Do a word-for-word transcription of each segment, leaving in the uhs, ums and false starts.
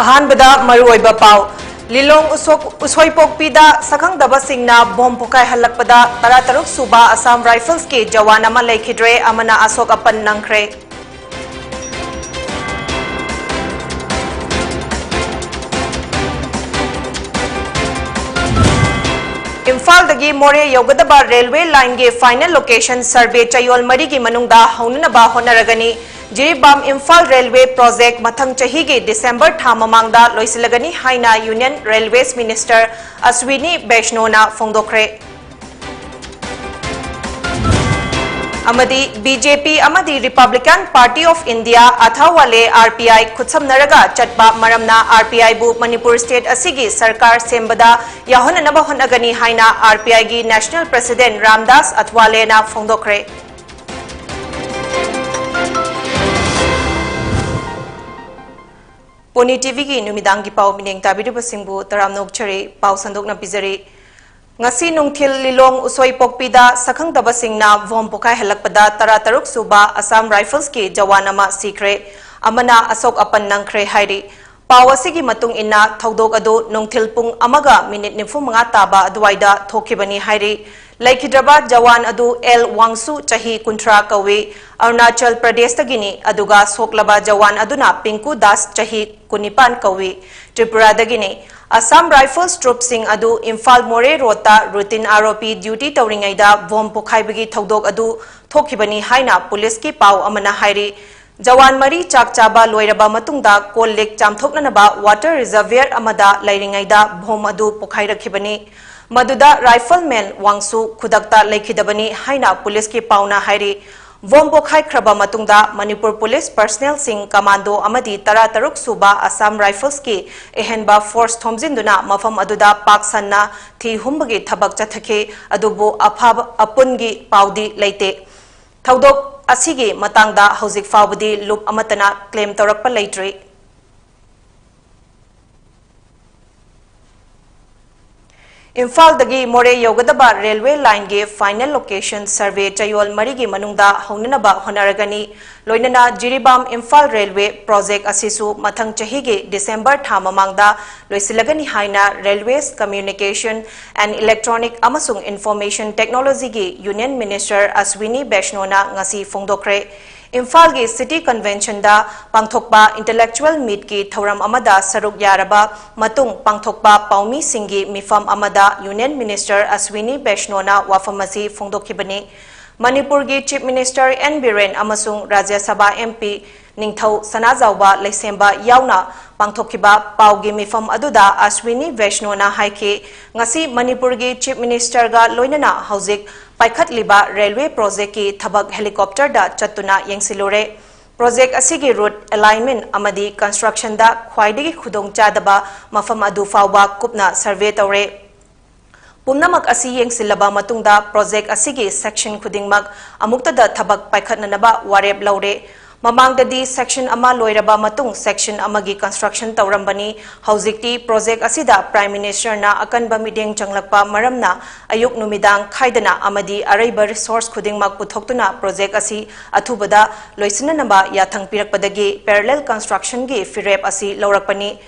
ꯑꯍꯥꯟꯕꯗ ꯃꯔꯨꯑꯣꯏꯕ ꯄꯥꯎ꯫ ꯂꯤꯂꯣꯡ ꯎꯁꯣꯛ-, ꯎꯁꯣꯏꯄꯣꯛꯄꯤꯗ ꯁꯛꯈꯪꯗꯕꯁꯤꯡꯅ ꯕꯣꯝ ꯄꯣꯈꯥꯏꯍꯜꯂꯛꯄꯗ ꯇꯔꯥꯇꯔꯨꯛ ꯁꯨꯕ ꯑꯁꯥꯝ ꯔꯥꯏꯐꯜꯁꯀꯤ ꯖꯋꯥꯟ ꯑꯃ ꯂꯩꯈꯤꯗ꯭ꯔꯦ, ꯑꯃꯅ ꯑꯁꯣꯛ ꯑꯄꯟ ꯅꯪꯈ꯭ꯔꯦ꯫ ꯏꯝꯐꯥꯜꯗꯒꯤ ꯃꯣꯔꯦ ꯌꯧꯒꯗꯕ ꯔꯦꯜꯋꯦ ꯂꯥꯏꯟꯒꯤ ꯐꯥꯏꯅꯦꯜ ꯂꯣꯀꯦꯁꯟ ꯁꯔꯚꯦ ꯆꯌꯣꯜ ꯃꯔꯤꯒꯤ ꯃꯅꯨꯡꯗ ꯍꯧꯅꯅꯕ ꯍꯣꯠꯅꯔꯒꯅꯤ꯫ ꯖꯤꯔꯤꯕꯥꯝ ꯏꯝꯐꯥꯜ ꯔꯦꯜꯋꯦ ꯄ꯭ꯔꯣꯖꯦꯛ ꯃꯊꯪ ꯆꯍꯤꯒꯤ ꯗꯤꯁꯦꯝꯕꯔ ꯊꯥ ꯃꯃꯥꯡꯗ ꯂꯣꯏꯁꯤꯜꯂꯒꯅꯤ ꯍꯥꯏꯅ union railways minister Ashwini Vaishnaw ꯐꯣꯡꯗꯣꯛꯈ꯭ꯔꯦ꯫ ꯑꯃꯗꯤ ꯕꯤꯖꯦꯄꯤ ꯑꯃꯗꯤ Republican party of India Athawale R P I ꯈꯨꯠꯁꯝꯅꯔꯒ ꯆꯠꯄ ꯃꯔꯝꯅ ꯑꯥꯔ ꯄꯤ ꯑꯥꯏꯕꯨ ꯃꯅꯤꯄꯨꯔ ꯁ꯭ꯇꯦꯠ ꯑꯁꯤꯒꯤ ꯁꯔꯀꯥꯔ ꯁꯦꯝꯕꯗ ꯌꯥꯎꯍꯟꯅꯅꯕ ꯍꯣꯠꯅꯒꯅꯤ ꯍꯥꯏꯅ ꯑꯥꯔ ꯄꯤ ꯑꯥꯏꯒꯤ ꯅꯦꯁꯅꯦꯜ ꯄ꯭ꯔꯁꯤꯗꯦꯟ ꯔꯥꯝꯗꯥꯁ ꯑꯊꯋꯥꯂꯦꯅ ꯐꯣꯡꯗꯣꯛꯈ꯭ꯔꯦ꯫ ꯄꯣꯅꯤ ꯇꯤꯚꯤꯒꯤ ꯅꯨꯃꯤꯗꯥꯡꯒꯤ ꯄꯥꯎ ꯃꯤꯠꯌꯦꯡ ꯇꯥꯕꯤꯔꯤꯕꯁꯤꯡꯕꯨ ꯇꯔꯥꯝꯅ ꯑꯣꯛꯆꯔꯤ꯫ ꯄꯥꯎ ꯁꯟꯗꯣꯛꯅ ꯄꯤꯖꯔꯤ꯫ ꯉꯁꯤ ꯅꯨꯡꯊꯤꯜ ꯂꯤꯂꯣꯡ ꯎꯁꯣꯏꯄꯣꯛꯄꯤꯗ ꯁꯛꯈꯪꯗꯕꯁꯤꯡꯅ ꯕꯣꯝ ꯄꯣꯈꯥꯏꯍꯜꯂꯛꯄꯗ ꯇꯔꯥꯇꯔꯨꯛ ꯁꯨꯕ ꯑꯁꯥꯝ ꯔꯥꯏꯐꯜꯁꯀꯤ ꯖꯋꯥꯟ ꯑꯃ ꯁꯤꯈ꯭ꯔꯦ, ꯑꯃꯅ ꯑꯁꯣꯛ ꯑꯄꯟ ꯅꯪꯈ꯭ꯔꯦ ꯍꯥꯏꯔꯤ꯫ ꯄꯥꯎ ꯑꯁꯤꯒꯤ ꯃꯇꯨꯡ ꯏꯟꯅ, ꯊꯧꯗꯣꯛ ꯑꯗꯨ ꯅꯨꯡꯊꯤꯜ ꯄꯨꯡ ꯑꯃꯒ ꯃꯤꯅꯤꯠ ꯅꯤꯐꯨ ꯃꯉꯥ ꯇꯥꯕ ꯑꯗꯨꯋꯥꯏꯗ ꯊꯣꯛꯈꯤꯕꯅꯤ ꯍꯥꯏꯔꯤ꯫ ꯂꯩꯈꯤꯗ꯭ꯔꯕ ꯖꯋꯥꯟ ꯑꯗꯨ ꯑꯦꯜ ꯋꯥꯡꯁꯨ, ꯆꯍꯤ ꯀꯨꯟꯊ꯭ꯔꯥ ꯀꯧꯏ, ꯑꯔꯨꯅꯥꯆꯜ ꯄ꯭ꯔꯗꯦꯁꯇꯒꯤꯅꯤ, ꯑꯗꯨꯒ ꯁꯣꯛꯂꯕ ꯖꯋꯥꯟ ꯑꯗꯨꯅ ꯄꯤꯡꯀꯨ ꯗꯥꯁ, ꯆꯍꯤ ꯀꯨꯟꯅꯤꯄꯥꯟ ꯀꯧꯏ, ꯇ꯭ꯔꯤꯄꯨꯔꯥꯗꯒꯤꯅꯤ꯫ ꯑꯁꯥꯝ ꯔꯥꯏꯐꯜꯁ ꯇ꯭ꯔꯨꯞꯁꯤꯡ ꯑꯗꯨ ꯏꯝꯐꯥꯜ ꯃꯣꯔꯦ ꯔꯣꯗꯇ ꯔꯨꯇꯤꯟ ꯑꯥꯔ ꯑꯣ ꯄꯤ ꯗ꯭ꯌꯨꯇꯤ ꯇꯧꯔꯤꯉꯩꯗ ꯕꯣꯝ ꯄꯣꯈꯥꯏꯕꯒꯤ ꯊꯧꯗꯣꯛ ꯑꯗꯨ ꯊꯣꯛꯈꯤꯕꯅꯤ ꯍꯥꯏꯅ ꯄꯨꯂꯤꯁꯀꯤ ꯄꯥꯎ ꯑꯃꯅ ꯍꯥꯏꯔꯤ꯫ ꯖꯋꯥꯟ ꯃꯔꯤ ꯆꯥꯛ ꯆꯥꯕ ꯂꯣꯏꯔꯕ ꯃꯇꯨꯡꯗ ꯀꯣꯜ ꯂꯤꯛ ꯆꯥꯝꯊꯣꯛꯅꯅꯕ ꯋꯥꯇꯔ ꯔꯤꯖꯔꯚꯤꯌꯔ ꯑꯃꯗ ꯂꯩꯔꯤꯉꯩꯗ ꯕꯣꯝ ꯑꯗꯨ ꯄꯣꯈꯥꯏꯔꯛꯈꯤꯕꯅꯤ꯫ ꯃꯗꯨꯗ ꯔꯥꯏꯐꯜꯃꯦꯟ ꯋꯥꯡꯁꯨ ꯈꯨꯗꯛꯇ ꯂꯩꯈꯤꯗꯕꯅꯤ ꯍꯥꯏꯅ ꯄꯨꯂꯤꯁꯀꯤ ꯄꯥꯎꯅ ꯍꯥꯏꯔꯤ꯫ ꯕꯣꯝ ꯄꯣꯈꯥꯏꯈ꯭ꯔꯕ ꯃꯇꯨꯡꯗ ꯃꯅꯤꯄꯨꯔ ꯄꯨꯂꯤꯁ ꯄꯔꯁꯅꯦꯜꯁꯤꯡ, ꯀꯃꯥꯟꯗꯣ ꯑꯃꯗꯤ ꯇꯔꯥꯇꯔꯨꯛ ꯁꯨꯕ ꯑꯁꯥꯝ ꯔꯥꯏꯐꯜꯁꯀꯤ ꯑꯍꯦꯟꯕ ꯐꯣꯔꯁ ꯊꯣꯝꯖꯤꯟꯗꯨꯅ ꯃꯐꯝ ꯑꯗꯨꯗ ꯄꯥꯛ ꯁꯟꯅ ꯊꯤ ꯍꯨꯝꯕꯒꯤ ꯊꯕꯛ ꯆꯠꯊꯈꯤ, ꯑꯗꯨꯕꯨ ꯑꯐꯕ ꯑꯄꯨꯟꯒꯤ ꯄꯥꯎꯗꯤ ꯂꯩꯇꯦ꯫ ꯊꯧꯗꯣꯛ ꯑꯁꯤꯒꯤ ꯃꯇꯥꯡꯗ ꯍꯧꯖꯤꯛ ꯐꯥꯎꯕꯗꯤ ꯂꯨꯞ ꯑꯃꯠꯇꯅ ꯀ꯭ꯂꯦꯝ ꯇꯧꯔꯛꯄ ꯂꯩꯇ꯭ꯔꯤ꯫ ꯏꯝꯐꯥꯜꯗꯒꯤ ꯃꯣꯔꯦ ꯌꯧꯒꯗꯕ ꯔꯦꯜꯋꯦ ꯂꯥꯏꯟꯒꯤ ꯐꯥꯏꯅꯦꯜ ꯂꯣꯀꯦꯁꯟ ꯁꯔꯚꯦ ꯆꯌꯣꯜ ꯃꯔꯤꯒꯤ ꯃꯅꯨꯡꯗ ꯍꯧꯅꯅꯕ ꯍꯣꯠꯅꯔꯒꯅꯤ꯫ ꯂꯣꯏꯅꯅ ꯖꯤꯔꯤꯕꯥꯝ ꯏꯝꯐꯥꯜ ꯔꯦꯜꯋꯦ ꯄ꯭ꯔꯣꯖꯦꯛ ꯑꯁꯤꯁꯨ ꯃꯊꯪ ꯆꯍꯤꯒꯤ ꯗꯤꯁꯦꯝꯕꯔ ꯊꯥ ꯃꯃꯥꯡꯗ ꯂꯣꯏꯁꯤꯜꯂꯒꯅꯤ ꯍꯥꯏꯅ Railways, Communication and Electronic ꯑꯃꯁꯨꯡ Information Technology ꯒꯤ Union Minister Ashwini Vaishnaw ꯅ ꯉꯁꯤ ꯐꯣꯡꯗꯣꯛꯈ꯭ꯔꯦ꯫ ꯏꯝꯐꯥꯜꯒꯤ City Convention ꯗ ꯄꯥꯡꯊꯣꯛꯄ Intellectual Meet ꯀꯤ ꯊꯧꯔꯝ ꯑꯃꯗ ꯁꯔꯨꯛ ꯌꯥꯔꯕ ꯃꯇꯨꯡ ꯄꯥꯡꯊꯣꯛꯄ ꯄꯥꯎꯃꯤꯁꯤꯡꯒꯤ ꯃꯤꯐꯝ ꯑꯃꯗ Union Minister Ashwini Vaishnaw ꯅ ꯋꯥꯐꯝ ꯑꯁꯤ ꯐꯣꯡꯗꯣꯛꯈꯤꯕꯅꯤ꯫ ꯃꯅꯤꯄꯨꯔꯒꯤ Chief Minister N ꯕꯤꯔꯦꯟ ꯑꯃꯁꯨꯡ ꯔꯥꯖ꯭ꯌ ꯁꯚꯥ M P ꯅꯤꯡꯊꯧ ꯁꯅꯥꯖꯥꯎꯕ ꯂꯩꯁꯦꯝꯕ ꯌꯥꯎꯅ ꯄꯥꯡꯊꯣꯛꯈꯤꯕ ꯄꯥꯎꯒꯤ ꯃꯤꯐꯝ ꯑꯗꯨꯗ Ashwini Vaishnaw ꯅ ꯍꯥꯏꯈꯤ, ꯉꯁꯤ ꯃꯅꯤꯄꯨꯔꯒꯤ Chief Minister ꯒ ꯂꯣꯏꯅꯅ ꯍꯧꯖꯤꯛ ꯄꯥꯏꯈꯠꯂꯤꯕ ꯔꯦꯜꯋꯦ ꯄ꯭ꯔꯣꯖꯦꯛ ꯀꯤ ꯊꯕꯛ helicopter ꯗ ꯆꯠꯇꯨꯅ ꯌꯦꯡꯁꯤꯜꯂꯨꯔꯦ꯫ ꯄ꯭ꯔꯣꯖꯦꯛ ꯑꯁꯤꯒꯤ route alignment ꯑꯃꯗꯤ construction ꯗ ꯈ꯭ꯋꯥꯏꯗꯒꯤ ꯈꯨꯗꯣꯡꯆꯥꯗꯕ ꯃꯐꯝ ꯑꯗꯨ ꯐꯥꯎꯕ ꯀꯨꯞꯅ ꯁꯔꯚꯦ ꯇꯧꯔꯦ꯫ ꯄꯨꯝꯅꯃꯛ ꯑꯁꯤ ꯌꯦꯡꯁꯤꯜꯂꯕ ꯃꯇꯨꯡꯗ ꯄ꯭ꯔꯣꯖꯦꯛ ꯑꯁꯤꯒꯤ section ꯈꯨꯗꯤꯡꯃꯛ ꯑꯃꯨꯛꯇꯗ ꯊꯕꯛ ꯄꯥꯏꯈꯠꯅꯅꯕ ꯋꯥꯔꯦꯞ ꯂꯧꯔꯦ꯫ ꯃꯃꯥꯡꯗꯗꯤ section ꯑꯃ ꯂꯣꯏꯔꯕ ꯃꯇꯨꯡ section ꯑꯃꯒꯤ construction ꯇꯧꯔꯝꯕꯅꯤ꯫ ꯍꯧꯖꯤꯛꯇꯤ ꯄ꯭ꯔꯣꯖꯦꯛ ꯑꯁꯤꯗ Prime Minister ꯅ ꯑꯀꯟꯕ ꯃꯤꯠꯌꯦꯡ ꯆꯪꯂꯛꯄ ꯃꯔꯝꯅ ꯑꯌꯨꯛ ꯅꯨꯃꯤꯗꯥꯡ ꯈꯥꯏꯗꯅ ꯑꯃꯗꯤ ꯑꯔꯩꯕ resource ꯈꯨꯗꯤꯡꯃꯛ ꯄꯨꯊꯣꯛꯇꯨꯅ ꯄ꯭ꯔꯣꯖꯦꯛ ꯑꯁꯤ ꯑꯊꯨꯕꯗ ꯂꯣꯏꯁꯤꯟꯅꯅꯕ ꯌꯥꯊꯪ ꯄꯤꯔꯛꯄꯗꯒꯤ parallel construction ꯒꯤ ꯐꯤꯔꯦꯞ ꯑꯁꯤ ꯂꯧꯔꯛꯄꯅꯤ꯫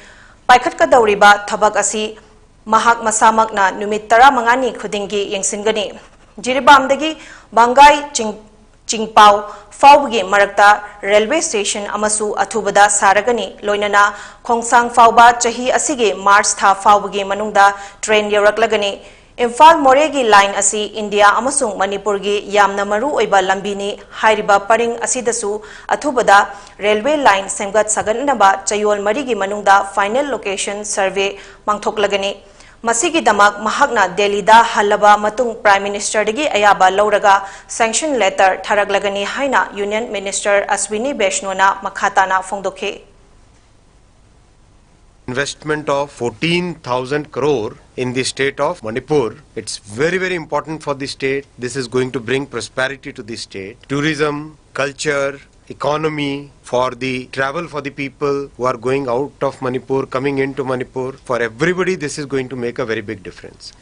ꯄꯥꯏꯈꯠꯀꯗꯧꯔꯤꯕ ꯊꯕꯛ ꯑꯁꯤ ꯃꯍꯥꯛ ꯃꯁꯥꯃꯛꯅ ꯅꯨꯃꯤꯠ ꯇꯔꯥꯃꯉꯥꯅꯤ ꯈꯨꯗꯤꯡꯒꯤ ꯌꯦꯡꯁꯤꯟꯒꯅꯤ꯫ ꯖꯤꯔꯤꯕꯥꯝꯗꯒꯤ ꯕꯥꯡꯒꯥꯏ ꯆꯤꯡ-, ꯆꯤꯡꯄꯥꯎ ꯐꯥꯎꯕꯒꯤ ꯃꯔꯛꯇ railway station ꯑꯃꯁꯨ ꯑꯊꯨꯕꯗ ꯁꯥꯔꯒꯅꯤ, ꯂꯣꯏꯅꯅ ꯈꯣꯡꯁꯥꯡ ꯐꯥꯎꯕ ꯆꯍꯤ ꯑꯁꯤꯒꯤ March ꯊꯥ ꯐꯥꯎꯕꯒꯤ ꯃꯅꯨꯡꯗ train ꯌꯧꯔꯛꯂꯒꯅꯤ꯫ ꯏꯝꯐꯥꯜ ꯃꯣꯔꯦꯒꯤ line ꯑꯁꯤ ꯏꯟꯗꯤꯌꯥ ꯑꯃꯁꯨꯡ ꯃꯅꯤꯄꯨꯔꯒꯤ ꯌꯥꯝꯅ ꯃꯔꯨ ꯑꯣꯏꯕ ꯂꯝꯕꯤꯅꯤ꯫ ꯍꯥꯏꯔꯤꯕ ꯄꯔꯤꯡ ꯑꯁꯤꯗꯁꯨ ꯑꯊꯨꯕꯗ railway line ꯁꯦꯝꯒꯠ ꯁꯥꯒꯠꯅꯅꯕ ꯆꯌꯣꯜ ꯃꯔꯤꯒꯤ ꯃꯅꯨꯡꯗ final location survey ꯄꯥꯡꯊꯣꯛꯂꯒꯅꯤ꯫ ꯃꯁꯤꯒꯤꯗꯃꯛ ꯃꯍꯥꯛꯅ ꯗꯦꯜꯂꯤꯗ ꯍꯜꯂꯕ ꯃꯇꯨꯡ Prime Minister ꯗꯒꯤ ꯑꯌꯥꯕ ꯂꯧꯔꯒ sanction letter ꯊꯥꯔꯛꯂꯒꯅꯤ ꯍꯥꯏꯅ Union Minister Ashwini Vaishnaw ꯅ ꯃꯈꯥ ꯇꯥꯅ ꯐꯣꯡꯗꯣꯛꯈꯤ꯫ Investment of fourteen thousand crore in the state of Manipur. It's very, very important for the state. This is going to bring prosperity to the state. Tourism, culture, economy, for the travel for the people who are going out of Manipur, coming into Manipur. For everybody, this is going to make a very big difference.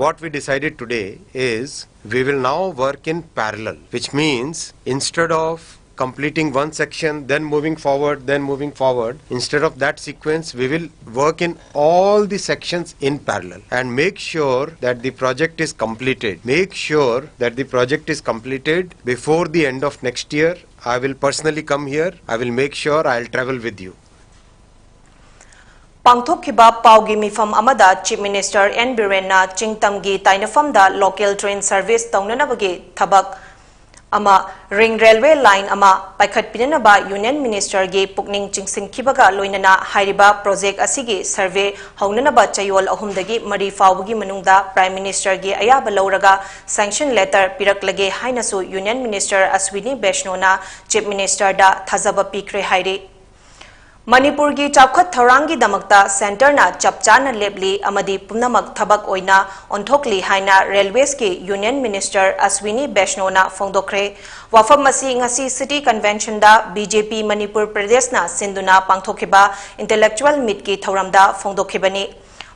What we decided today is we will now work in parallel, which means instead of completing one section, then moving forward, then moving forward, instead of that sequence, we will work in all the sections in parallel and make sure that the project is completed. Make sure that the project is completed before the end of next year. I will personally come here. I will make sure I'll travel with you. ꯄꯥꯡꯊꯣꯛꯈꯤꯕ ꯄꯥꯎꯒꯤ ꯃꯤꯐꯝ ꯑꯃꯗ Chief Minister N ꯕꯤꯔꯦꯟꯅ ꯆꯤꯡꯇꯝꯒꯤ ꯇꯥꯏꯅꯐꯝꯗ local train service ꯇꯧꯅꯅꯕꯒꯤ ꯊꯕꯛ ꯑꯃ, ring railway line ꯑꯃ ꯄꯥꯏꯈꯠꯄꯤꯅꯅꯕ Union Ministerꯒꯤ ꯄꯨꯛꯅꯤꯡ ꯆꯤꯡꯁꯤꯟꯈꯤꯕꯒ ꯂꯣꯏꯅꯅ ꯍꯥꯏꯔꯤꯕ project ꯑꯁꯤꯒꯤ survey ꯍꯧꯅꯅꯕ ꯆꯌꯣꯜ ꯑꯍꯨꯝꯗꯒꯤ ꯃꯔꯤ ꯐꯥꯎꯕꯒꯤ ꯃꯅꯨꯡꯗ Prime Ministerꯒꯤ ꯑꯌꯥꯕ ꯂꯧꯔꯒ sanction letter ꯄꯤꯔꯛꯂꯒꯦ ꯍꯥꯏꯅꯁꯨ Union Minister Ashwini Vaishnoꯅ Chief Ministerꯗ ꯊꯥꯖꯕ ꯄꯤꯈ꯭ꯔꯦ ꯍꯥꯏꯔꯤ꯫ ꯃꯅꯤꯄꯨꯔꯒꯤ ꯆꯥꯎꯈꯠ ꯊꯧꯔꯥꯡꯒꯤꯗꯃꯛꯇ centreꯅ ꯆꯞ ꯆꯥꯅ ꯂꯦꯞꯂꯤ ꯑꯃꯗꯤ ꯄꯨꯝꯅꯃꯛ ꯊꯕꯛ ꯑꯣꯏꯅ ꯑꯣꯟꯊꯣꯛꯂꯤ ꯍꯥꯏꯅ Railwaysꯀꯤ Union Minister Ashwini Vaishnoꯅ ꯐꯣꯡꯗꯣꯛꯈ꯭ꯔꯦ꯫ ꯋꯥꯐꯝ ꯑꯁꯤ ꯉꯁꯤ City Conventionꯗ BJP ꯃꯅꯤꯄꯨꯔ ꯄ꯭ꯔꯗꯦꯁꯅ ꯁꯤꯟꯗꯨꯅ ꯄꯥꯡꯊꯣꯛꯈꯤꯕ intellectual meetꯀꯤ ꯊꯧꯔꯝꯗ ꯐꯣꯡꯗꯣꯛꯈꯤꯕꯅꯤ꯫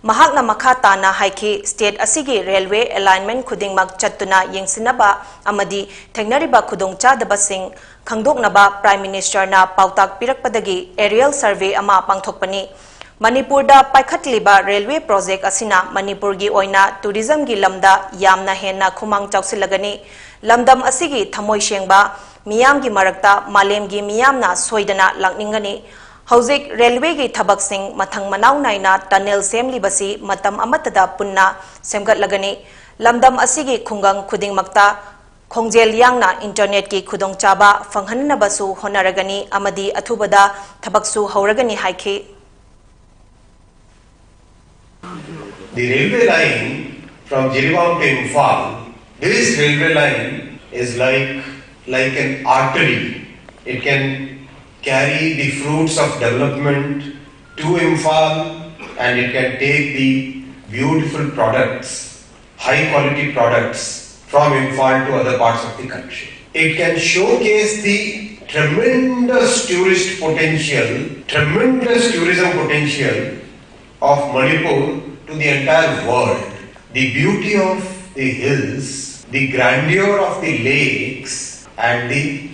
ꯃꯍꯥꯛꯅ ꯃꯈꯥ ꯇꯥꯅ ꯍꯥꯏꯈꯤ, state ꯑꯁꯤꯒꯤ railway alignment ꯈꯨꯗꯤꯡꯃꯛ ꯆꯠꯇꯨꯅ ꯌꯦꯡꯁꯤꯟꯅꯕ ꯑꯃꯗꯤ ꯊꯦꯡꯅꯔꯤꯕ ꯈꯨꯗꯣꯡꯆꯥꯗꯕꯁꯤꯡ ꯈꯪꯗꯣꯛꯅꯕ Prime Ministerꯅ ꯄꯥꯎꯇꯥꯛ ꯄꯤꯔꯛꯄꯗꯒꯤ aerial survey ꯑꯃ ꯄꯥꯡꯊꯣꯛꯄꯅꯤ꯫ ꯃꯅꯤꯄꯨꯔꯗ ꯄꯥꯏꯈꯠꯂꯤꯕ railway project ꯑꯁꯤꯅ ꯃꯅꯤꯄꯨꯔꯒꯤ ꯑꯣꯏꯅ tourismꯒꯤ ꯂꯝꯗ ꯌꯥꯝꯅ ꯍꯦꯟꯅ ꯈꯨꯃꯥꯡ ꯆꯥꯎꯁꯤꯜꯂꯒꯅꯤ꯫ ꯂꯝꯗꯝ ꯑꯁꯤꯒꯤ ꯊꯃꯣꯏ ꯁꯦꯡꯕ ꯃꯤꯌꯥꯝꯒꯤ ꯃꯔꯛꯇ ꯃꯥꯂꯦꯝꯒꯤ ꯃꯤꯌꯥꯝꯅ ꯁꯣꯏꯗꯅ ꯂꯥꯛꯅꯤꯡꯒꯅꯤ꯫ ꯍꯧꯖꯤꯛ railwayꯒꯤ ꯊꯕꯛꯁꯤꯡ ꯃꯊꯪ ꯃꯅꯥꯎ ꯅꯥꯏꯅ tunnel ꯁꯦꯝꯂꯤꯕꯁꯤ ꯃꯇꯝ ꯑꯃꯠꯇꯗ ꯄꯨꯟꯅ ꯁꯦꯝꯒꯠꯂꯒꯅꯤ꯫ ꯂꯝꯗꯝ ꯑꯁꯤꯒꯤ ꯈꯨꯡꯒꯪ ꯈꯨꯗꯤꯡꯃꯛꯇ ꯈꯣꯡꯖꯦꯜ ꯌꯥꯡꯅ internetꯀꯤ ꯈꯨꯗꯣꯡꯆꯥꯕ ꯐꯪꯍꯟꯅꯕꯁꯨ ꯍꯣꯠꯅꯔꯒꯅꯤ ꯑꯃꯗꯤ ꯑꯊꯨꯕꯗ ꯊꯕꯛꯁꯨ ꯍꯧꯔꯒꯅꯤ ꯍꯥꯏꯈꯤ꯫ The railway line from Jiribam to Imphal, this railway line is like, like an artery. It can carry the fruits of development to Imphal, and it can take the beautiful products, high quality products from Imphal to other parts of the country. It can showcase the tremendous tourist potential, tremendous tourism potential of Manipur to the entire world. The beauty of the hills, the grandeur of the lakes, and the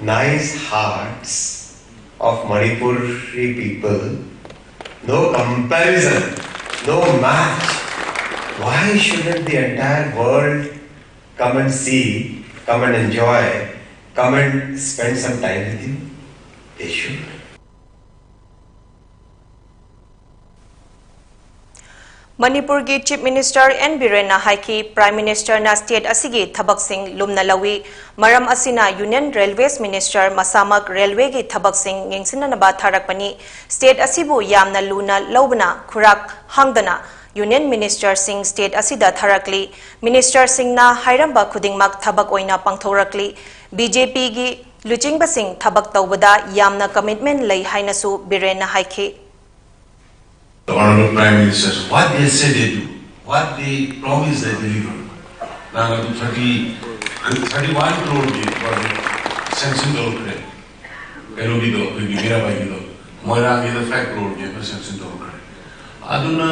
nice hearts of Manipuri people, no comparison, no match. Why shouldn't the entire world come and see, come and enjoy, come and spend some time with you? They should. ꯃꯅꯤꯄꯨꯔꯒꯤ Chief Minister N ꯕꯤꯔꯦꯟꯅ ꯍꯥꯏꯈꯤ, Prime Ministerꯅ state ꯑꯁꯤꯒꯤ ꯊꯕꯛꯁꯤꯡ ꯂꯨꯝꯅ ꯂꯧꯏ꯫ ꯃꯔꯝ ꯑꯁꯤꯅ Union Railways Minister ꯃꯁꯥꯃꯛ railwayꯒꯤ ꯊꯕꯛꯁꯤꯡ ꯌꯦꯡꯁꯤꯟꯅꯅꯕ ꯊꯥꯔꯛꯄꯅꯤ꯫ State ꯑꯁꯤꯕꯨ ꯌꯥꯝꯅ ꯂꯨꯅ ꯂꯧꯕꯅ ꯈꯨꯔꯥꯛ ꯍꯥꯡꯗꯅ Union Ministerꯁꯤꯡ state ꯑꯁꯤꯗ ꯊꯥꯔꯛꯂꯤ꯫ Ministerꯁꯤꯡꯅ ꯍꯥꯏꯔꯝꯕ ꯈꯨꯗꯤꯡꯃꯛ ꯊꯕꯛ ꯑꯣꯏꯅ ꯄꯥꯡꯊꯣꯛꯂꯛꯂꯤ꯫ BJPꯒꯤ ꯂꯨꯆꯤꯡꯕꯁꯤꯡ ꯊꯕꯛ ꯇꯧꯕꯗ ꯌꯥꯝꯅ commitment ꯂꯩ ꯍꯥꯏꯅꯁꯨ ꯕꯤꯔꯦꯟꯅ ꯍꯥꯏꯈꯤ꯫ The Honorable Prime Minister, what they say they do, what they promise they deliver. ꯅꯍꯥꯟ ꯑꯗꯨ thirty, thirty one crore ꯒꯤ project sanction ꯇꯧꯈ꯭ꯔꯦ꯫ ꯀꯩꯅꯣꯒꯤꯗꯣ, ꯑꯩꯈꯣꯏꯒꯤ ꯃꯤꯔꯥꯕꯥꯏꯒꯤꯗꯣ, ꯃꯣꯏꯔꯥꯡꯒꯤꯗ five crore ꯒꯤ ꯑꯩꯈꯣꯏ sanction ꯇꯧꯈ꯭ꯔꯦ꯫ ꯑꯗꯨꯅ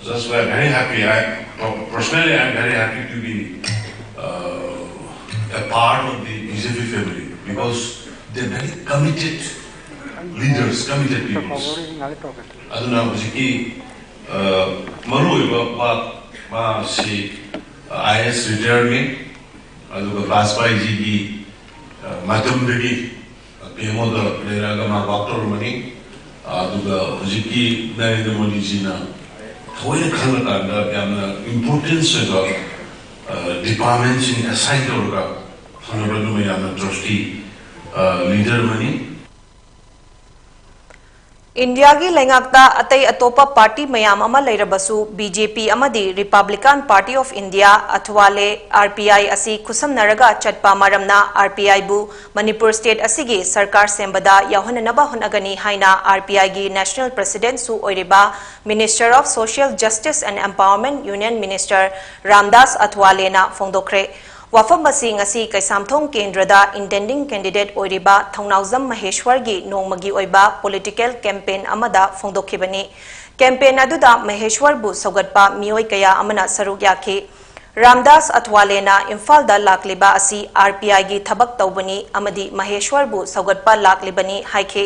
just we are very happy. I personally I am very happy to be uh, a part of the BJP family because they are very committed leaders, committed people. ꯑꯗꯨꯅ ꯍꯧꯖꯤꯛꯀꯤ ꯃꯔꯨꯑꯣꯏꯕ ꯋꯥ ꯃꯥꯁꯤ IAS retirementꯅꯤ꯫ ꯑꯗꯨꯒ ꯕꯥꯖꯄꯥꯏꯖꯤꯒꯤ ꯃꯇꯝꯗꯒꯤ PMOꯗ ꯂꯩꯔꯛꯑꯒ ꯃꯥ work ꯇꯧꯔꯝꯕꯅꯤ꯫ ꯑꯗꯨꯒ ꯍꯧꯖꯤꯛꯀꯤ ꯅꯔꯦꯟꯗ꯭ꯔ ꯃꯣꯗꯤꯖꯤꯅ ꯊꯑꯣꯏꯅ ꯈꯜꯂꯀꯥꯟꯗ ꯌꯥꯝꯅ importance ꯑꯣꯏꯕ departmentꯁꯤꯡ assign ꯇꯧꯔꯒ ꯐꯪꯉꯕ ꯑꯗꯨ ꯃꯌꯥꯝꯅ trusty leader ꯑꯃꯅꯤ꯫ ꯏꯟꯗꯤꯌꯥꯒꯤ ꯂꯩꯉꯥꯛꯇ ꯑꯇꯩ ꯑꯇꯣꯞꯄ party ꯃꯌꯥꯝ ꯑꯃ ꯂꯩꯔꯕꯁꯨ, BJP ꯑꯃꯗꯤ Republican Party of India, ꯑꯊꯋꯥꯂꯦ, RPI ꯑꯁꯤ ꯈꯨꯠꯁꯝꯅꯔꯒ ꯆꯠꯄ ꯃꯔꯝꯅ RPIꯕꯨ ꯃꯅꯤꯄꯨꯔ state ꯑꯁꯤꯒꯤ ꯁꯔꯀꯥꯔ ꯁꯦꯝꯕꯗ ꯌꯥꯎꯍꯟꯅꯅꯕ ꯍꯣꯠꯅꯒꯅꯤ ꯍꯥꯏꯅ RPIꯒꯤ National Presidentꯁꯨ ꯑꯣꯏꯔꯤꯕ Minister of Social Justice and Empowerment Union Minister Ramdas ꯑꯊꯋꯥꯂꯦꯅ ꯐꯣꯡꯗꯣꯛꯈ꯭ꯔꯦ꯫ ꯋꯥꯐꯝ ꯑꯁꯤ ꯉꯁꯤ ꯀꯩꯁꯥꯝꯊꯣꯡ ꯀꯦꯟꯗ꯭ꯔꯗ intending candidate ꯑꯣꯏꯔꯤꯕ ꯊꯧꯅꯥꯎꯖꯝ ꯃꯍꯦꯁ꯭ꯋꯔꯒꯤ ꯅꯣꯡꯃꯒꯤ ꯑꯣꯏꯕ political campaign ꯑꯃꯗ ꯐꯣꯡꯗꯣꯛꯈꯤꯕꯅꯤ꯫ Campaign ꯑꯗꯨꯗ ꯃꯍꯦꯁ꯭ꯋꯔꯕꯨ ꯁꯧꯒꯠꯄ ꯃꯤꯑꯣꯏ ꯀꯌꯥ ꯑꯃꯅ ꯁꯔꯨꯛ ꯌꯥꯈꯤ꯫ ꯔꯥꯝꯗꯥꯁ ꯑꯊꯋꯥꯂꯦꯅ ꯏꯝꯐꯥꯜꯗ ꯂꯥꯛꯂꯤꯕ ꯑꯁꯤ RPIꯒꯤ ꯊꯕꯛ ꯇꯧꯕꯅꯤ ꯑꯃꯗꯤ ꯃꯍꯦꯁ꯭ꯋꯔꯕꯨ ꯁꯧꯒꯠꯄ ꯂꯥꯛꯂꯤꯕꯅꯤ ꯍꯥꯏꯈꯤ꯫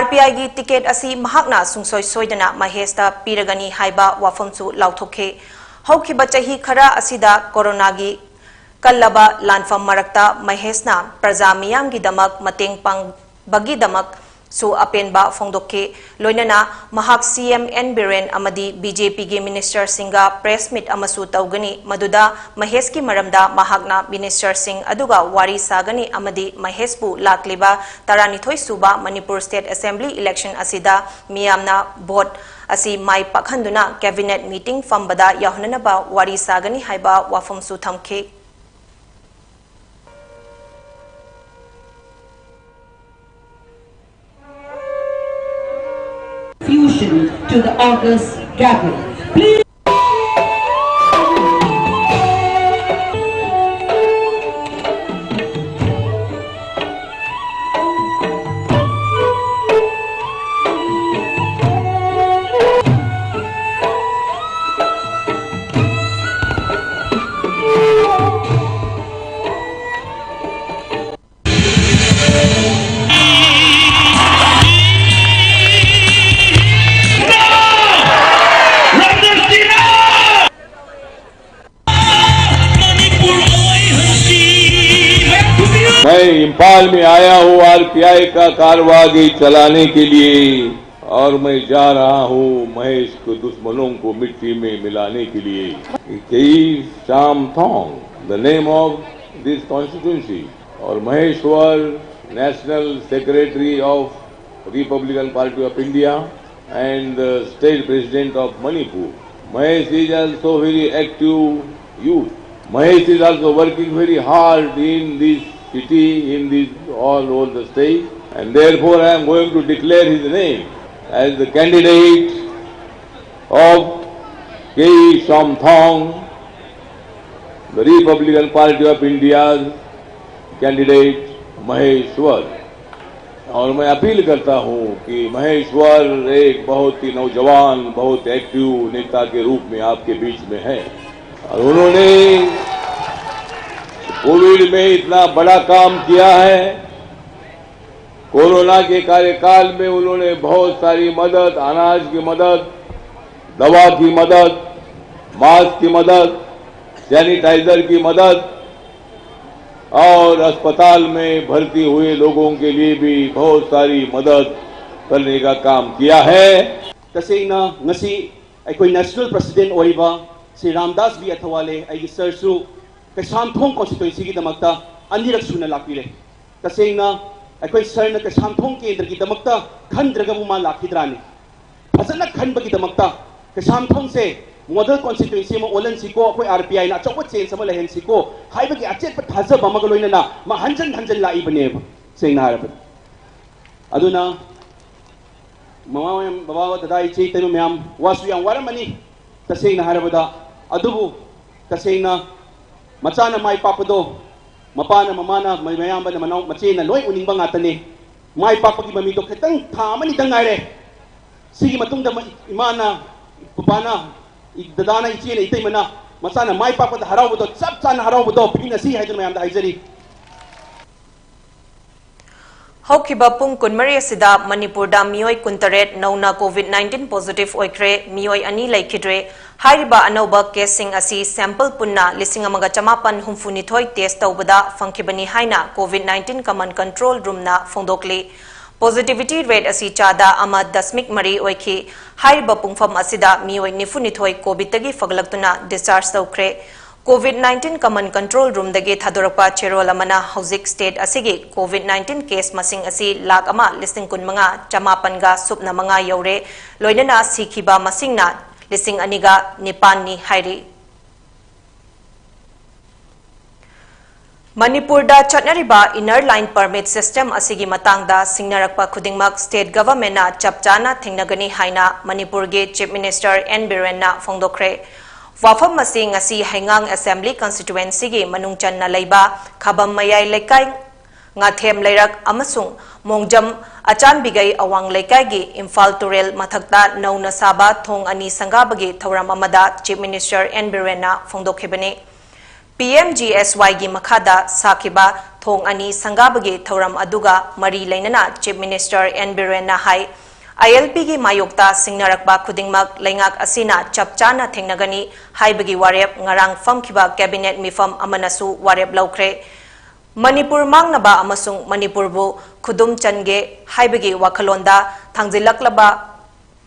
RPIꯒꯤ ticket ꯑꯁꯤ ꯃꯍꯥꯛꯅ ꯁꯨꯡꯁꯣꯏ ꯁꯣꯏꯗꯅ ꯃꯍꯦꯁꯇ ꯄꯤꯔꯒꯅꯤ ꯍꯥꯏꯕ ꯋꯥꯐꯝꯁꯨ ꯂꯥꯎꯊꯣꯛꯈꯤ꯫ ꯍꯧꯈꯤꯕ ꯆꯍꯤ ꯈꯔ ꯑꯁꯤꯗ ꯀꯣꯔꯣꯅꯥꯒꯤ ꯀꯜꯂꯕ ꯂꯥꯟꯐꯝ ꯃꯔꯛꯇ ꯃꯍꯦꯁꯅ ꯄ꯭ꯔꯖꯥ ꯃꯤꯌꯥꯝꯒꯤꯗꯃꯛ ꯃꯇꯦꯡ ꯄꯥꯡꯕꯒꯤꯗꯃꯛꯁꯨ ꯑꯄꯦꯟꯕ ꯐꯣꯡꯗꯣꯛꯈꯤ꯫ ꯂꯣꯏꯅꯅ ꯃꯍꯥꯛ CM N ꯕꯤꯔꯦꯟ ꯑꯃꯗꯤ BJPꯒꯤ ministerꯁꯤꯡꯒ press meet ꯑꯃꯁꯨ ꯇꯧꯒꯅꯤ, ꯃꯗꯨꯗ ꯃꯍꯦꯁꯀꯤ ꯃꯔꯝꯗ ꯃꯍꯥꯛꯅ ministerꯁꯤꯡ ꯑꯗꯨꯒ ꯋꯥꯔꯤ ꯁꯥꯒꯅꯤ ꯑꯃꯗꯤ ꯃꯍꯦꯁꯄꯨ ꯂꯥꯛꯂꯤꯕ ꯇꯔꯥꯅꯤꯊꯣꯏ ꯁꯨꯕ Manipur State Assembly election ꯑꯁꯤꯗ ꯃꯤꯌꯥꯝꯅ vote ꯑꯁꯤ ꯃꯥꯏ ꯄꯥꯛꯍꯟꯗꯨꯅ cabinet meeting ꯐꯝꯕꯗ ꯌꯥꯎꯍꯟꯅꯅꯕ ꯋꯥꯔꯤ ꯁꯥꯒꯅꯤ ꯍꯥꯏꯕ ꯋꯥꯐꯝꯁꯨ ꯊꯝꯈꯤ꯫ Fusion to the August gathering. Please. मैं इंफाल में आया हूँ आरपीआई का कारवां आगे चलाने के लिए और मैं जा रहा हूँ महेश को दुश्मनों को मिट्टी में मिलाने के लिए। Kei Shamthong, the name of this constituency, or Maheshwar, National Secretary of Republican Party of India and the state president of Manipur. Mahesh is also very active youth. Mahesh is also working very hard in this city, in this all over the state, and therefore I am going to declare his name as the candidate of Kei Shamthong The Republican Party of India's candidate Maheshwar. और मैं appeal करता हूं कि महेश्वर एक बहुत ही नौजवान, बहुत active नेता के रूप में आपके बीच में है और उन्होंने कोविड में इतना बड़ा काम किया है। कोरोना के कार्यकाल में उन्होंने बहुत सारी मदद, अनाज की मदद, दवा की मदद, मास्क की मदद, सैनिटाइजर की मदद और अस्पताल में भर्ती हुए लोगों के लिए भी बहुत सारी मदद करने का काम किया है। ꯇꯁꯦꯡꯅ ꯉꯁꯤ ꯑꯩꯈꯣꯏ ꯅꯦꯁꯅꯦꯜ ꯄ꯭ꯔꯁꯤꯗꯦꯟ ꯑꯣꯏꯔꯤꯕ ꯁ꯭ꯔꯤ ꯔꯥꯝꯗꯥꯁ ꯚꯤ ꯑꯊꯋꯥꯂꯦ ꯑꯩꯒꯤ ꯁꯔꯁꯨ ꯀꯩꯁꯥꯝꯊꯣꯡ ꯀꯣꯟꯁꯇꯤꯇ꯭ꯋꯦꯟꯁꯤꯒꯤꯗꯃꯛꯇ ꯑꯅꯤꯔꯛ ꯁꯨꯅ ꯂꯥꯛꯄꯤꯔꯦ꯫ ꯇꯁꯦꯡꯅ ꯑꯩꯈꯣꯏ ꯁꯔꯅ ꯀꯩꯁꯥꯝꯊꯣꯡ ꯀꯦꯟꯗ꯭ꯔꯒꯤꯗꯃꯛꯇ ꯈꯟꯗ꯭ꯔꯒꯕꯨ ꯃꯥ ꯂꯥꯛꯈꯤꯗ꯭ꯔꯥꯅꯤ? ꯐꯖꯅ ꯈꯟꯕꯒꯤꯗꯃꯛꯇ ꯀꯩꯁꯥꯝꯊꯣꯡꯁꯦ ꯃꯣꯗꯦꯜ ꯀꯣꯟꯁꯇꯤꯇ꯭ꯋꯦꯟꯁꯤ ꯑꯃ ꯑꯣꯜꯍꯟꯁꯤꯀꯣ, ꯑꯩꯈꯣꯏ ꯑꯥꯔ ꯄꯤ ꯑꯥꯏꯅ ꯑꯆꯧꯕ ꯆꯦꯟꯖ ꯑꯃ ꯂꯩꯍꯟꯁꯤꯀꯣ ꯍꯥꯏꯕꯒꯤ ꯑꯆꯦꯠꯄ ꯊꯥꯖꯕ ꯑꯃꯒ ꯂꯣꯏꯅꯅ ꯃꯥ ꯍꯟꯖꯟ ꯍꯟꯖꯟ ꯂꯥꯛꯏꯕꯅꯦꯕ꯫ ꯁꯦꯡꯅ ꯍꯥꯏꯔꯕꯗ ꯑꯗꯨꯅ ꯃꯃꯥ ꯃꯌꯥꯝ, ꯕꯕꯥ, ꯗꯗꯥ, ꯏꯆꯦ, ꯏꯇꯩꯃ ꯃꯌꯥꯝ, ꯋꯥꯁꯨ ꯌꯥꯝ ꯋꯥꯔꯝꯃꯅꯤ ꯇꯁꯦꯡꯅ ꯍꯥꯏꯔꯕꯗ꯫ ꯑꯗꯨꯕꯨ ꯇꯁꯦꯡꯅ ꯃꯆꯥꯅ ꯃꯥꯏ ꯄꯥꯛꯄꯗꯣ ꯃꯄꯥꯅ, ꯃꯃꯥꯅ, ꯃꯌꯥꯝꯕꯅ, ꯃꯅꯥꯎ, ꯃꯆꯦꯅ ꯂꯣꯏ ꯎꯅꯤꯡꯕ ꯉꯥꯛꯇꯅꯤ꯫ ꯃꯥꯏ ꯄꯥꯛꯄꯒꯤ ꯃꯃꯤꯗꯣ ꯈꯤꯇꯪ ꯊꯥ ꯑꯃꯅꯤꯗꯪ ꯉꯥꯏꯔꯦ꯫ ꯁꯤꯒꯤ ꯃꯇꯨꯡꯗ ꯏꯃꯥꯅ, ꯄꯄꯥꯅ, ꯗꯗꯥꯅ, ꯏꯆꯦꯅ, ꯏꯇꯩꯃꯅ ꯃꯆꯥꯅ ꯃꯥꯏ ꯄꯥꯛꯄꯗ ꯍꯔꯥꯎꯕꯗꯣ, ꯆꯞ ꯆꯥꯅ ꯍꯔꯥꯎꯕꯗꯣ ꯄꯤꯕꯤꯅꯁꯤ ꯍꯥꯏꯗꯨꯅ ꯃꯌꯥꯝꯗ ꯍꯥꯏꯖꯔꯤ꯫ ꯍꯧꯈꯤꯕ ꯄꯨꯡ ꯀꯨꯟꯃꯔꯤ ꯑꯁꯤꯗ ꯃꯅꯤꯄꯨꯔꯗ ꯃꯤꯑꯣꯏ ꯀꯨꯟꯇꯔꯦꯠ ꯅꯧꯅ COVID nineteen positive ꯑꯣꯏꯈ꯭ꯔꯦ, ꯃꯤꯑꯣꯏ ꯑꯅꯤ ꯂꯩꯈꯤꯗ꯭ꯔꯦ꯫ ꯍꯥꯏꯔꯤꯕ ꯑꯅꯧꯕ ꯀꯦꯁꯁꯤꯡ ꯑꯁꯤ sample ꯄꯨꯟꯅ ꯂꯤꯁꯤꯡ ꯑꯃꯒ ꯆꯃꯥꯄꯟ ꯍꯨꯝꯐꯨꯅꯤꯊꯣꯏ test ꯇꯧꯕꯗ ꯐꯪꯈꯤꯕꯅꯤ ꯍꯥꯏꯅ COVID nineteen command control roomꯅ ꯐꯣꯡꯗꯣꯛꯂꯤ꯫ Positivity rate ꯑꯁꯤ ꯆꯥꯗ ꯑꯃ ꯗꯁꯃꯤꯛ ꯃꯔꯤ ꯑꯣꯏꯈꯤ꯫ ꯍꯥꯏꯔꯤꯕ ꯄꯨꯡꯐꯝ ꯑꯁꯤꯗ ꯃꯤꯑꯣꯏ ꯅꯤꯐꯨꯅꯤꯊꯣꯏ COVIDꯇꯒꯤ ꯐꯒꯠꯂꯛꯇꯨꯅ discharge ꯇꯧꯈ꯭ꯔꯦ꯫ COVID nineteen command control roomꯗꯒꯤ ꯊꯥꯗꯣꯔꯛꯄ ꯆꯦꯔꯣꯜ ꯑꯃꯅ ꯍꯧꯖꯤꯛ state ꯑꯁꯤꯒꯤ COVID nineteen case ꯃꯁꯤꯡ ꯑꯁꯤ ꯂꯥꯈ ꯑꯃ ꯂꯤꯁꯤꯡ ꯀꯨꯟꯃꯉꯥ ꯆꯃꯥꯄꯟꯒ ꯁꯨꯞꯅ ꯃꯉꯥ ꯌꯧꯔꯦ꯫ ꯂꯣꯏꯅꯅ ꯁꯤꯈꯤꯕ ꯃꯁꯤꯡꯅ ꯂꯤꯁꯤꯡ ꯑꯅꯤꯒ ꯅꯤꯄꯥꯟꯅꯤ ꯍꯥꯏꯔꯤ꯫ ꯃꯅꯤꯄꯨꯔꯗ ꯆꯠꯅꯔꯤꯕ inner line permit system ꯑꯁꯤꯒꯤ ꯃꯇꯥꯡꯗ ꯁꯤꯡꯅꯔꯛꯄ ꯈꯨꯗꯤꯡꯃꯛ state governmentꯅ ꯆꯞ ꯆꯥꯅ ꯊꯦꯡꯅꯒꯅꯤ ꯍꯥꯏꯅ ꯃꯅꯤꯄꯨꯔꯒꯤ Chief Minister N ꯕꯤꯔꯦꯟꯅ ꯐꯣꯡꯗꯣꯛꯈ꯭ꯔꯦ꯫ ꯋꯥꯐꯝ ꯑꯁꯤ ꯉꯁꯤ ꯍꯩꯉꯥꯡ Assembly Constituency ꯒꯤ ꯃꯅꯨꯡ ꯆꯟꯅ ꯂꯩꯕ ꯈꯥꯕꯝ ꯃꯌꯥꯏ ꯂꯩꯀꯥꯏ, ꯉꯥꯊꯦꯝ ꯂꯩꯔꯛ ꯑꯃꯁꯨꯡ ꯃꯣꯡꯖꯝ ꯑꯆꯥꯟꯕꯤꯒꯩ ꯑꯋꯥꯡ ꯂꯩꯀꯥꯏꯒꯤ ꯏꯝꯐꯥꯜ ꯇꯨꯔꯦꯜ ꯃꯊꯛꯇ ꯅꯧꯅ ꯁꯥꯕ ꯊꯣꯡ ꯑꯅꯤ ꯁꯪꯒꯥꯕꯒꯤ ꯊꯧꯔꯝ ꯑꯃꯗ Chief Minister N ꯕꯤꯔꯦꯟꯅ ꯐꯣꯡꯗꯣꯛꯈꯤꯕꯅꯤ꯫ P M G S Y ꯒꯤ ꯃꯈꯥꯗ ꯁꯥꯈꯤꯕ ꯊꯣꯡ ꯑꯅꯤ ꯁꯪꯒꯥꯕꯒꯤ ꯊꯧꯔꯝ ꯑꯗꯨꯒ ꯃꯔꯤ ꯂꯩꯅꯅ Chief Minister N ꯕꯤꯔꯦꯟꯅ high, I L P ꯒꯤ ꯃꯥꯌꯣꯛꯇ ꯁꯤꯡꯅꯔꯛꯄ ꯈꯨꯗꯤꯡꯃꯛ ꯂꯩꯉꯥꯛ ꯑꯁꯤꯅ ꯆꯞ ꯆꯥꯅ ꯊꯦꯡꯅꯒꯅꯤ ꯍꯥꯏꯕꯒꯤ ꯋꯥꯔꯦꯞ ꯉꯔꯥꯡ ꯐꯝꯈꯤꯕ Cabinet ꯃꯤꯐꯝ ꯑꯃꯅꯁꯨ ꯋꯥꯔꯦꯞ ꯂꯧꯈ꯭ꯔꯦ꯫ ꯃꯅꯤꯄꯨꯔ ꯃꯥꯡꯅꯕ ꯑꯃꯁꯨꯡ ꯃꯅꯤꯄꯨꯔꯕꯨ ꯈꯨꯗꯨꯝ ꯆꯟꯒꯦ ꯍꯥꯏꯕꯒꯤ ꯋꯥꯈꯜꯂꯣꯟꯗ ꯊꯥꯡꯖꯤꯜꯂꯛꯂꯕ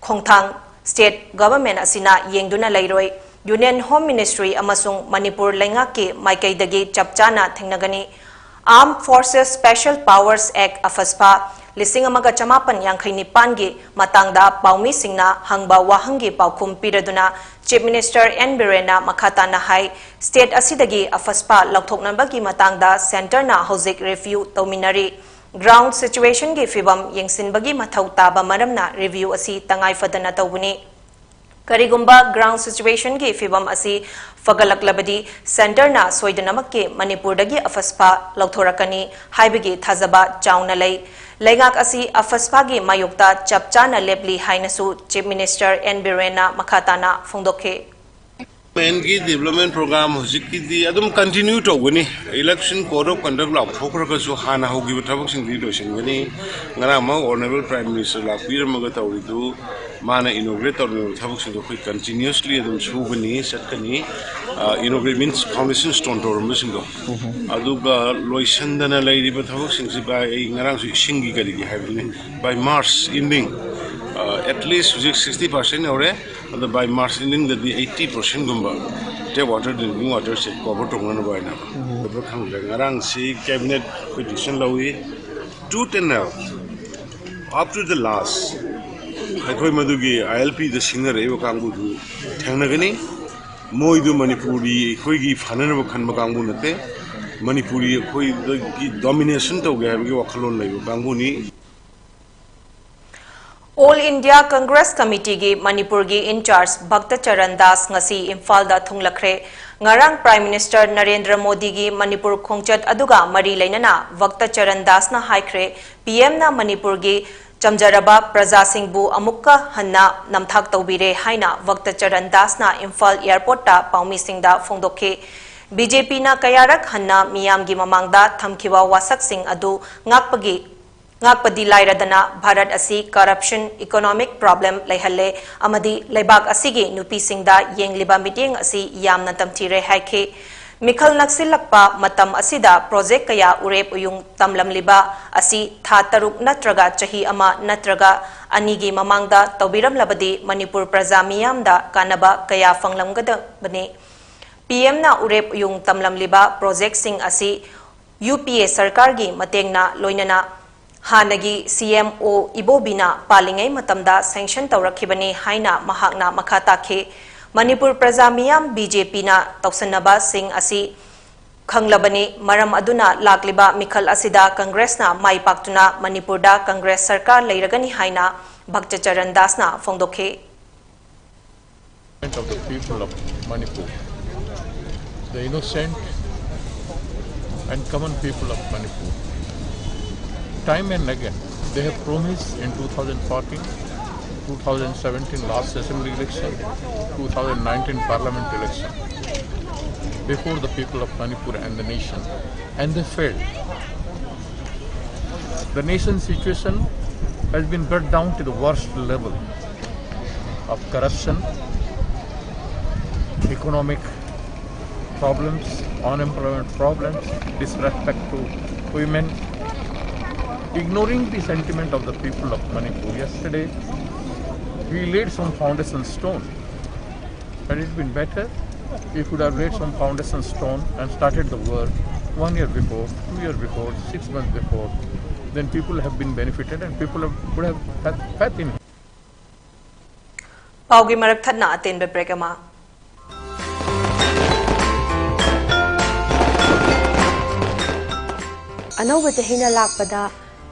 ꯈꯣꯡꯊꯥꯡ State Government ꯑꯁꯤꯅ ꯌꯦꯡꯗꯨꯅ ꯂꯩꯔꯣꯏ꯫ Union Home Ministry ꯑꯃꯁꯨꯡ ꯃꯅꯤꯄꯨꯔ ꯂꯩꯉꯥꯛꯀꯤ ꯃꯥꯏꯀꯩꯗꯒꯤ ꯆꯞ ꯆꯥꯅ ꯊꯦꯡꯅꯒꯅꯤ꯫ Armed Forces Special Powers Act, AFSPA, ꯂꯤꯁꯤꯡ ꯑꯃꯒ ꯆꯃꯥꯄꯟ ꯌꯥꯡꯈꯩ ꯅꯤꯄꯥꯟꯒꯤ ꯃꯇꯥꯡꯗ ꯄꯥꯎꯃꯤꯁꯤꯡꯅ ꯍꯪꯕ ꯋꯥꯍꯪꯒꯤ ꯄꯥꯎꯈꯨꯝ ꯄꯤꯔꯗꯨꯅ Chief Minister N ꯕꯤꯔꯦꯟꯅ ꯃꯈꯥ ꯇꯥꯅ ꯍꯥꯏ, State ꯑꯁꯤꯗꯒꯤ AFSPA ꯂꯧꯊꯣꯛꯅꯕꯒꯤ ꯃꯇꯥꯡꯗ Centre ꯅ ꯍꯧꯖꯤꯛ review ꯇꯧꯃꯤꯟꯅꯔꯤ꯫ Ground situation ꯒꯤ ꯐꯤꯕꯝ ꯌꯦꯡꯁꯤꯟꯕꯒꯤ ꯃꯊꯧ ꯇꯥꯕ ꯃꯔꯝꯅ review ꯑꯁꯤ ꯇꯉꯥꯏ ꯐꯗꯅ ꯇꯧꯕꯅꯤ꯫ ꯀꯔꯤꯒꯨꯝꯕ ground situation ꯒꯤ ꯐꯤꯕꯝ ꯑꯁꯤ ꯐꯒꯠꯂꯛꯂꯕꯗꯤ Centre ꯅ ꯁꯣꯏꯗꯅꯃꯛꯀꯤ ꯃꯅꯤꯄꯨꯔꯗꯒꯤ AFSPA ꯂꯧꯊꯣꯔꯛꯀꯅꯤ ꯍꯥꯏꯕꯒꯤ ꯊꯥꯖꯕ ꯆꯥꯎꯅ ꯂꯩ꯫ ꯂꯩꯉꯥꯛ ꯑꯁꯤ AFSPA ꯒꯤ ꯃꯥꯌꯣꯛꯇ ꯆꯞ ꯆꯥꯅ ꯂꯦꯞꯂꯤ ꯍꯥꯏꯅꯁꯨ Chief Minister N ꯕꯤꯔꯦꯟꯅ ꯃꯈꯥ ꯇꯥꯅ ꯐꯣꯡꯗꯣꯛꯈꯤ꯫ Government ꯀꯤ development program ꯍꯧꯖꯤꯛꯀꯤꯗꯤ ꯑꯗꯨꯝ continue ꯇꯧꯒꯅꯤ꯫ Election code of conduct ꯂꯥꯎꯊꯣꯛꯈ꯭ꯔꯒꯁꯨ ꯍꯥꯟꯅ ꯍꯧꯈꯤꯕ ꯊꯕꯛꯁꯤꯡꯗꯤ ꯂꯣꯏꯁꯤꯟꯒꯅꯤ꯫ ꯉꯔꯥꯡꯃꯛ Honourable Prime Minister ꯂꯥꯛꯄꯤꯔꯝꯃꯒ ꯇꯧꯔꯤꯗꯨ, ꯃꯥꯅ inaugurate ꯇꯧꯔꯝꯃꯤꯕ ꯊꯕꯛꯁꯤꯡꯗꯣ ꯑꯩꯈꯣꯏ continuously ꯑꯗꯨꯝ ꯁꯨꯒꯅꯤ, ꯆꯠꯀꯅꯤ꯫ ꯑ, inaugurate means foundation stone ꯇꯧꯔꯝꯕꯁꯤꯡꯗꯣ꯫ ꯑꯗꯨꯒ ꯂꯣꯏꯁꯤꯟꯗꯅ ꯂꯩꯔꯤꯕ ꯊꯕꯛꯁꯤꯡꯁꯤ by, ꯑꯩ ꯉꯔꯥꯡꯁꯨ ꯏꯁꯤꯡꯒꯤ ꯀꯔꯤꯒꯤ ꯍꯥꯏꯕꯗꯨꯅꯤ, by March ending, ꯑ, at least ꯍꯧꯖꯤꯛ sixty percent ꯌꯧꯔꯦ꯫ ꯑꯗꯣ by March ending ꯗꯗꯤ eighty percent ꯒꯨꯝꯕ tap water, drinking water ꯁꯦ cover ꯇꯧꯅꯅꯕ ꯍꯥꯏꯅ ꯎꯝ꯫ ꯑꯗꯨ ꯈꯪꯗ꯭ꯔꯦ꯫ ꯉꯔꯥꯡꯁꯤ Cabinet ꯑꯩꯈꯣꯏ decision ꯂꯧꯏ, tooth and nail, up to the last, ꯑꯩꯈꯣꯏ ꯃꯗꯨꯒꯤ I L P ꯗ ꯁꯤꯡꯅꯔꯛꯏꯕ ꯀꯥꯡꯕꯨꯗꯨ ꯊꯦꯡꯅꯒꯅꯤ꯫ ꯃꯣꯏꯗꯨ ꯃꯅꯤꯄꯨꯔꯤ ꯑꯩꯈꯣꯏꯒꯤ ꯐꯅꯅꯕ ꯈꯟꯕ ꯀꯥꯡꯕꯨ ꯅꯠꯇꯦ꯫ ꯃꯅꯤꯄꯨꯔꯤ ꯑꯩꯈꯣꯏꯗꯒꯤ domination ꯇꯧꯒꯦ ꯍꯥꯏꯕꯒꯤ ꯋꯥꯈꯜꯂꯣꯟ ꯂꯩꯕ ꯀꯥꯡꯕꯨꯅꯤ꯫ All India Congress Committeeꯒꯤ ꯃꯅꯤꯄꯨꯔꯒꯤ in charge ꯚꯛꯇ ꯆꯔꯟ ꯗꯥꯁ ꯉꯁꯤ ꯏꯝꯐꯥꯜꯗ ꯊꯨꯡꯂꯈ꯭ꯔꯦ꯫ ꯉꯔꯥꯡ Prime Minister ꯅꯔꯦꯟꯗ꯭ꯔ ꯃꯣꯗꯤꯒꯤ ꯃꯅꯤꯄꯨꯔ ꯈꯣꯡꯆꯠ ꯑꯗꯨꯒ ꯃꯔꯤ ꯂꯩꯅꯅ ꯚꯛꯇ ꯆꯔꯟ ꯗꯥꯁꯅ ꯍꯥꯏꯈ꯭ꯔꯦ, ꯄꯤ ꯑꯦꯝꯅ ꯃꯅꯤꯄꯨꯔꯒꯤ ꯆꯝꯖꯔꯕ ꯄ꯭ꯔꯖꯥꯁꯤꯡꯕꯨ ꯑꯃꯨꯛꯀ ꯍꯟꯅ ꯅꯝꯊꯥꯛ ꯇꯧꯕꯤꯔꯦ ꯍꯥꯏꯅ ꯚꯛꯇ ꯆꯔꯟ ꯗꯥꯁꯅ ꯏꯝꯐꯥꯜ ꯑꯦꯌꯔꯄꯣꯔꯠꯇ ꯄꯥꯎꯃꯤꯁꯤꯡꯗ ꯐꯣꯡꯗꯣꯛꯈꯤ꯫ ꯕꯤ ꯖꯦ ꯄꯤꯅ ꯀꯌꯥꯔꯛ ꯍꯟꯅ ꯃꯤꯌꯥꯝꯒꯤ ꯃꯃꯥꯡꯗ ꯊꯝꯈꯤꯕ ꯋꯥꯁꯛꯁꯤꯡ ꯑꯗꯨ ꯉꯥꯛꯄꯒꯤ ꯉꯥꯛꯄꯗꯤ ꯂꯥꯏꯔꯗꯅ, ꯚꯥꯔꯠ ꯑꯁꯤ corruption, economic problem ꯂꯩꯍꯜꯂꯦ ꯑꯃꯗꯤ ꯂꯩꯕꯥꯛ ꯑꯁꯤꯒꯤ ꯅꯨꯄꯤꯁꯤꯡꯗ ꯌꯦꯡꯂꯤꯕ ꯃꯤꯠꯌꯦꯡ ꯑꯁꯤ ꯌꯥꯝꯅ ꯇꯝꯊꯤꯔꯦ ꯍꯥꯏꯈꯤ꯫ ꯃꯤꯈꯜ ꯅꯛꯁꯤꯜꯂꯛꯄ ꯃꯇꯝ ꯑꯁꯤꯗ project ꯀꯌꯥ ꯎꯔꯦꯞ ꯎꯌꯨꯡ ꯇꯝꯂꯝꯂꯤꯕ ꯑꯁꯤ ꯊꯥ ꯇꯔꯨꯛ ꯅꯠꯇ꯭ꯔꯒ ꯆꯍꯤ ꯑꯃ ꯅꯠꯇ꯭ꯔꯒ ꯑꯅꯤꯒꯤ ꯃꯃꯥꯡꯗ ꯇꯧꯕꯤꯔꯝꯂꯕꯗꯤ ꯃꯅꯤꯄꯨꯔ ꯄ꯭ꯔꯖꯥ ꯃꯤꯌꯥꯝꯗ ꯀꯥꯟꯅꯕ ꯀꯌꯥ ꯐꯪꯂꯝꯒꯗꯕꯅꯤ꯫ ꯄꯤ ꯑꯦꯝꯅ ꯎꯔꯦꯞ ꯎꯌꯨꯡ ꯇꯝꯂꯝꯂꯤꯕ projectꯁꯤꯡ ꯑꯁꯤ ꯌꯨ ꯄꯤ ꯑꯦ ꯁꯔꯀꯥꯔꯒꯤ ꯃꯇꯦꯡꯅ ꯂꯣꯏꯅꯅ ꯍꯥꯟꯅꯒꯤ ꯁꯤ ꯑꯦꯝ ꯑꯣ ꯏꯕꯣꯕꯤꯅ ꯄꯥꯜꯂꯤꯉꯩ ꯃꯇꯝꯗ sanction ꯇꯧꯔꯛꯈꯤꯕꯅꯤ ꯍꯥꯏꯅ ꯃꯍꯥꯛꯅ ꯃꯈꯥ ꯇꯥꯈꯤ꯫ ꯃꯅꯤꯄꯨꯔ ꯄ꯭ꯔꯖꯥ ꯃꯤꯌꯥꯝ ꯕꯤ ꯖꯦ ꯄꯤꯅ ꯇꯧꯁꯟꯅꯕꯁꯤꯡ ꯑꯁꯤ ꯈꯪꯂꯕꯅꯤ, ꯃꯔꯝ ꯑꯗꯨꯅ ꯂꯥꯛꯂꯤꯕ ꯃꯤꯈꯜ ꯑꯁꯤꯗ ꯀꯪꯒ꯭ꯔꯦꯁꯅ ꯃꯥꯏ ꯄꯥꯛꯇꯨꯅ ꯃꯅꯤꯄꯨꯔꯗ ꯀꯪꯒ꯭ꯔꯦꯁ ꯁꯔꯀꯥꯔ ꯂꯩꯔꯒꯅꯤ ꯍꯥꯏꯅ ꯚꯛꯇ ꯆꯔꯟ ꯗꯥꯁꯅ ꯐꯣꯡꯗꯣꯛꯈꯤ꯫ Of the people of Manipur, the innocent and common people of Manipur. Time and again, they have promised in two thousand fourteen, two thousand seventeen last assembly election, two thousand nineteen parliament election, before the people of Manipur and the nation, and they failed. The nation's situation has been brought down to the worst level of corruption, economic problems, unemployment problems, disrespect to women, ignoring the sentiment of the people of Manipur. Yesterday, we laid some foundation stone, and it's been better if we would have laid some foundation stone and started the work one year before, two years before, six months before. Then people have been benefited and people have, would have had faith in him. ꯄꯥꯎꯒꯤ ꯃꯔꯛ ꯊꯠꯅ ꯑꯇꯦꯟꯕ break ꯑꯃ꯫ ꯑꯅꯧꯕ ꯆꯍꯤꯅ ꯂꯥꯛꯄꯗ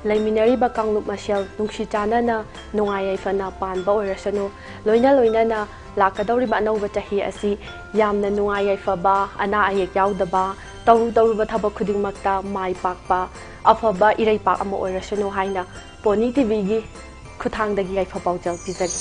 ꯂꯩꯃꯤꯟꯅꯔꯤꯕ ꯀꯥꯡꯂꯨꯞ ꯃꯁꯦꯜ ꯅꯨꯡꯁꯤ ꯆꯥꯟꯅꯅ ꯅꯨꯡꯉꯥꯏ ꯌꯥꯏꯐꯅ ꯄꯥꯟꯕ ꯑꯣꯏꯔꯁꯅꯨ꯫ ꯂꯣꯏꯅ ꯂꯣꯏꯅꯅ ꯂꯥꯛꯀꯗꯧꯔꯤꯕ ꯑꯅꯧꯕ ꯆꯍꯤ ꯑꯁꯤ ꯌꯥꯝꯅ ꯅꯨꯡꯉꯥꯏ ꯌꯥꯏꯐꯕ, ꯑꯅꯥ ꯑꯌꯦꯛ ꯌꯥꯎꯗꯕ, ꯇꯧꯔꯨ ꯇꯧꯔꯨꯕ ꯊꯕꯛ ꯈꯨꯗꯤꯡꯃꯛꯇ ꯃꯥꯏ ꯄꯥꯛꯄ, ꯑꯐꯕ ꯏꯔꯩꯄꯥꯛ ꯑꯃ ꯑꯣꯏꯔꯁꯅꯨ ꯍꯥꯏꯅ ꯄꯣꯅꯤ ꯇꯤꯚꯤꯒꯤ ꯈꯨꯠꯊꯥꯡꯗꯒꯤ ꯌꯥꯏꯐ ꯄꯥꯎꯖꯦꯜ ꯄꯤꯖꯔꯤ꯫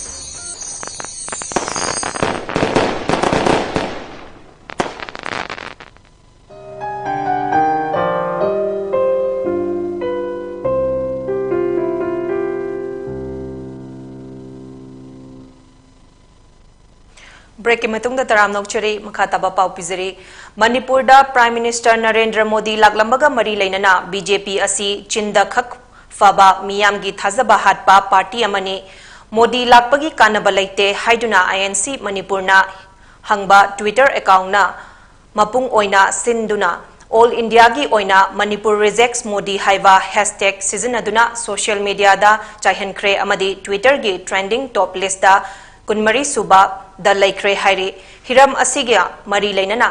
ꯕ꯭ꯔꯦꯛꯀꯤ ꯃꯇꯨꯡꯗ ꯇꯔꯥꯝꯅ ꯑꯣꯛꯆꯔꯤ꯫ ꯃꯈꯥ ꯇꯥꯕ ꯄꯥꯎ ꯄꯤꯖꯔꯤ꯫ ꯃꯅꯤꯄꯨꯔꯗ ꯄ꯭ꯔꯥꯏꯝ ꯃꯤꯅꯤꯁꯇꯔ ꯅꯔꯦꯟꯗ꯭ꯔ ꯃꯣꯗꯤ ꯂꯥꯛꯂꯝꯕꯒ ꯃꯔꯤ ꯂꯩꯅꯅ ꯕꯤ ꯖꯦ ꯄꯤ ꯑꯁꯤ ꯆꯤꯟꯗ ꯈꯛ ꯐꯕ, ꯃꯤꯌꯥꯝꯒꯤ ꯊꯥꯖꯕ ꯍꯥꯠꯄ ꯄꯥꯔꯇꯤ ꯑꯃꯅꯤ꯫ ꯃꯣꯗꯤ ꯂꯥꯛꯄꯒꯤ ꯀꯥꯟꯅꯕ ꯂꯩꯇꯦ ꯍꯥꯏꯗꯨꯅ ꯑꯥꯏ ꯑꯦꯟ ꯁꯤ ꯃꯅꯤꯄꯨꯔꯅ ꯍꯪꯕ ꯇ꯭ꯋꯤꯇꯔ ꯑꯦꯀꯥꯎꯟꯅ ꯃꯄꯨꯡ ꯑꯣꯏꯅ ꯁꯤꯟꯗꯨꯅ ꯑꯣꯜ ꯏꯟꯗꯤꯌꯥꯒꯤ ꯑꯣꯏꯅ ꯃꯅꯤꯄꯨꯔ ꯔꯤꯖꯦꯛꯁ ꯃꯣꯗꯤ ꯍꯥꯏꯕ ꯍꯦꯁꯇꯦꯒ ꯁꯤꯖꯤꯟꯅꯗꯨꯅ ꯁꯣꯁꯤꯌꯦꯜ ꯃꯤꯗꯤꯌꯥꯗ ꯆꯥꯏꯍꯟꯈ꯭ꯔꯦ ꯑꯃꯗꯤ ꯇ꯭ꯋꯤꯇꯔꯒꯤ ꯇ꯭ꯔꯦꯟꯗꯤꯡ ꯇꯣꯞ ꯂꯤꯁꯇ ꯀꯨꯟꯃꯔꯤ ꯁꯨꯕꯗ ꯂꯩꯈ꯭ꯔꯦ ꯍꯥꯏꯔꯤ꯫ ꯍꯤꯔꯝ ꯑꯁꯤꯒ ꯃꯔꯤ ꯂꯩꯅꯅ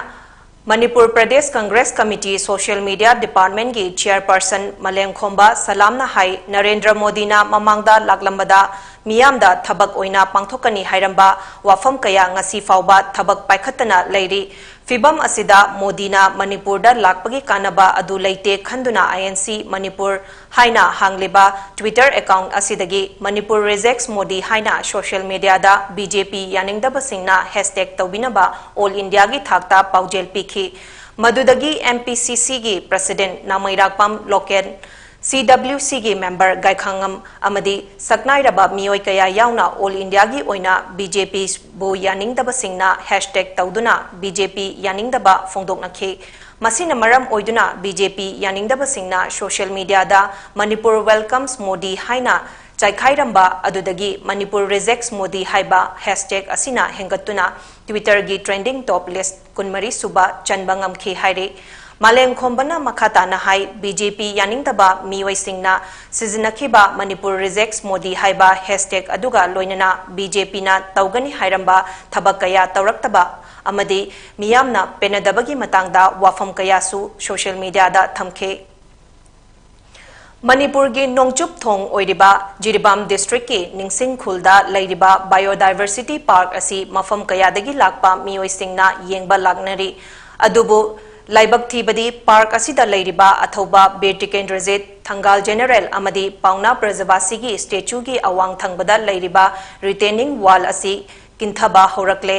Manipur Pradesh Congress committee social media ꯗꯤꯄꯥꯔꯠꯃꯦꯟꯒꯤ ꯆꯤꯌꯔꯄꯔꯁꯟ ꯃꯂꯦꯝꯈꯣꯝꯕ ꯁꯂꯥꯝꯅ ꯍꯥꯏ, ꯅꯔꯦꯟꯗ꯭ꯔ ꯃꯣꯗꯤꯅ ꯃꯃꯥꯡꯗ ꯂꯥꯛꯂꯝꯕꯗ ꯃꯤꯌꯥꯝꯗ ꯊꯕꯛ ꯑꯣꯏꯅ ꯄꯥꯡꯊꯣꯛꯀꯅꯤ ꯍꯥꯏꯔꯝꯕ ꯋꯥꯐꯝ ꯀꯌꯥ ꯉꯁꯤ ꯐꯥꯎꯕ ꯊꯕꯛ ꯄꯥꯏꯈꯠꯇꯅ ꯂꯩꯔꯤ꯫ ꯐꯤꯚꯝ ꯑꯁꯤꯗ ꯃꯣꯗꯤꯅ ꯃꯅꯤꯄꯨꯔꯗ ꯂꯥꯛꯄꯒꯤ ꯀꯥꯟꯅꯕ ꯑꯗꯨ ꯂꯩꯇꯦ ꯈꯟꯗꯨꯅ ꯑꯥꯏ ꯑꯦꯟ ꯁꯤ ꯃꯅꯤꯄꯨꯔ ꯍꯥꯏꯅ ꯍꯥꯡꯂꯤꯕ ꯇ꯭ꯋꯤꯇꯔ ꯑꯦꯀꯥꯎꯟ ꯑꯁꯤꯗꯒꯤ ꯃꯅꯤꯄꯨꯔ ꯔꯤꯖꯦꯛꯁ ꯃꯣꯗꯤ ꯍꯥꯏꯅ ꯁꯣꯁꯤꯌꯦꯜ ꯃꯤꯗꯤꯌꯥꯗ ꯕꯤ ꯖꯦ ꯄꯤ ꯌꯥꯅꯤꯡꯗꯕꯁꯤꯡꯅ ꯍꯦꯁꯇꯦꯒ ꯇꯧꯕꯤꯅꯕ ꯑꯣꯜ ꯏꯟꯗꯤꯌꯥꯒꯤ ꯊꯥꯛꯇ ꯄꯥꯎꯖꯦꯜ ꯄꯤꯈꯤ꯫ ꯃꯗꯨꯗꯒꯤ ꯑꯦꯝ ꯄꯤ ꯁꯤ ꯁꯤꯒꯤ ꯄ꯭ꯔꯁꯤꯗꯦꯟꯠ ꯅꯥꯃꯩꯔꯥꯛꯄꯝ ꯂꯣꯀꯦꯟ, ꯁꯤ ꯗꯕ꯭ꯂꯤꯌꯨ ꯁꯤꯒꯤ ꯃꯦꯝꯕꯔ ꯒꯥꯏꯈꯥꯉꯝ ꯑꯃꯗꯤ ꯁꯛꯅꯥꯏꯔꯕ ꯃꯤꯑꯣꯏ ꯀꯌꯥ ꯌꯥꯎꯅ ꯑꯣꯜ ꯏꯟꯗꯤꯌꯥꯒꯤ ꯑꯣꯏꯅ ꯕꯤ ꯖꯦ ꯄꯤꯕꯨ ꯌꯥꯅꯤꯡꯗꯕꯁꯤꯡꯅ ꯍꯦꯁꯇꯦꯒ ꯇꯧꯗꯨꯅ ꯕꯤ ꯖꯦ ꯄꯤ ꯌꯥꯅꯤꯡꯗꯕ ꯐꯣꯡꯗꯣꯛꯅꯈꯤ꯫ ꯃꯁꯤꯅ ꯃꯔꯝ ꯑꯣꯏꯗꯨꯅ ꯕꯤ ꯖꯦ ꯄꯤ ꯌꯥꯅꯤꯡꯗꯕꯁꯤꯡꯅ ꯁꯣꯁꯤꯌꯦꯜ ꯃꯤꯗꯤꯌꯥꯗ "ꯃꯅꯤꯄꯨꯔ ꯋꯦꯜꯀꯝꯁ ꯃꯣꯗꯤ" ꯍꯥꯏꯅ ꯆꯥꯏꯈꯥꯏꯔꯝꯕ ꯑꯗꯨꯗꯒꯤ "ꯃꯅꯤꯄꯨꯔ ꯔꯤꯖꯦꯛꯁ ꯃꯣꯗꯤ" ꯍꯥꯏꯕ ꯍꯦꯁꯇꯦꯒ ꯑꯁꯤꯅ ꯍꯦꯟꯒꯠꯇꯨꯅ ꯇ꯭ꯋꯤꯇꯔꯒꯤ ꯇ꯭ꯔꯦꯟꯗꯤꯡ ꯇꯣꯞ ꯂꯤꯁ ꯀꯨꯟꯃꯔꯤ ꯁꯨꯕ ꯆꯟꯕ ꯉꯝꯈꯤ ꯍꯥꯏꯔꯤ꯫ ꯃꯥꯂꯦꯝ ꯈꯣꯝꯕꯅ ꯃꯈꯥ ꯇꯥꯅ ꯍꯥꯏ, ꯕꯤ ꯖꯦ ꯄꯤ ꯌꯥꯅꯤꯡꯗꯕ ꯃꯤꯑꯣꯏꯁꯤꯡꯅ ꯁꯤꯖꯤꯟꯅꯈꯤꯕ "ꯃꯅꯤꯄꯨꯔ ꯔꯤꯖꯦꯛꯁ ꯃꯣꯗꯤ" ꯍꯥꯏꯕ ꯍꯦꯁꯇꯦꯒ ꯑꯗꯨꯒ ꯂꯣꯏꯅꯅ ꯕꯤ ꯖꯦ ꯄꯤꯅ ꯇꯧꯒꯅꯤ ꯍꯥꯏꯔꯝꯕ ꯊꯕꯛ ꯀꯌꯥ ꯇꯧꯔꯛꯇꯕ ꯑꯃꯗꯤ ꯃꯤꯌꯥꯝꯅ ꯄꯦꯟꯅꯗꯕꯒꯤ ꯃꯇꯥꯡꯗ ꯋꯥꯐꯝ ꯀꯌꯥꯁꯨ ꯁꯣꯁꯤꯌꯦꯜ ꯃꯤꯗꯤꯌꯥꯗ ꯊꯝꯈꯤ꯫ ꯃꯅꯤꯄꯨꯔꯒꯤ ꯅꯣꯡꯆꯨꯞ ꯊꯣꯡ ꯑꯣꯏꯔꯤꯕ ꯖꯤꯔꯤꯕꯥꯝ ꯗꯤꯁꯇ꯭ꯔꯤꯛꯀꯤ ꯅꯤꯡꯁꯤꯡ ꯈꯨꯜꯗ ꯂꯩꯔꯤꯕ ꯕꯥꯏꯑꯣꯗꯥꯏꯚꯔꯁꯤꯇꯤ ꯄꯥꯔꯛ ꯑꯁꯤ ꯃꯐꯝ ꯀꯌꯥꯗꯒꯤ ꯂꯥꯛꯄ ꯃꯤꯑꯣꯏꯁꯤꯡꯅ ꯌꯦꯡꯕ ꯂꯥꯛꯅꯔꯤ꯫ ꯑꯗꯨꯕꯨ ꯂꯥꯏꯕꯛ ꯊꯤꯕꯗꯤ ꯄꯥꯔꯛ ꯑꯁꯤꯗ ꯂꯩꯔꯤꯕ ꯑꯊꯧꯕ ꯕꯤꯔ ꯇꯤꯀꯦꯟꯗ꯭ꯔꯖꯤꯠ, ꯊꯪꯒꯥꯜ ꯖꯦꯅꯔꯦꯜ ꯑꯃꯗꯤ ꯄꯥꯎꯅꯥ ꯄ꯭ꯔꯖꯕꯥꯁꯤꯒꯤ ꯁ꯭ꯇꯦꯆꯨꯒꯤ ꯑꯋꯥꯡ ꯊꯪꯕꯗ ꯂꯩꯔꯤꯕ ꯔꯤꯇꯦꯅꯤꯡ ꯋꯥꯜ ꯑꯁꯤ ꯀꯤꯟꯊꯕ ꯍꯧꯔꯛꯂꯦ꯫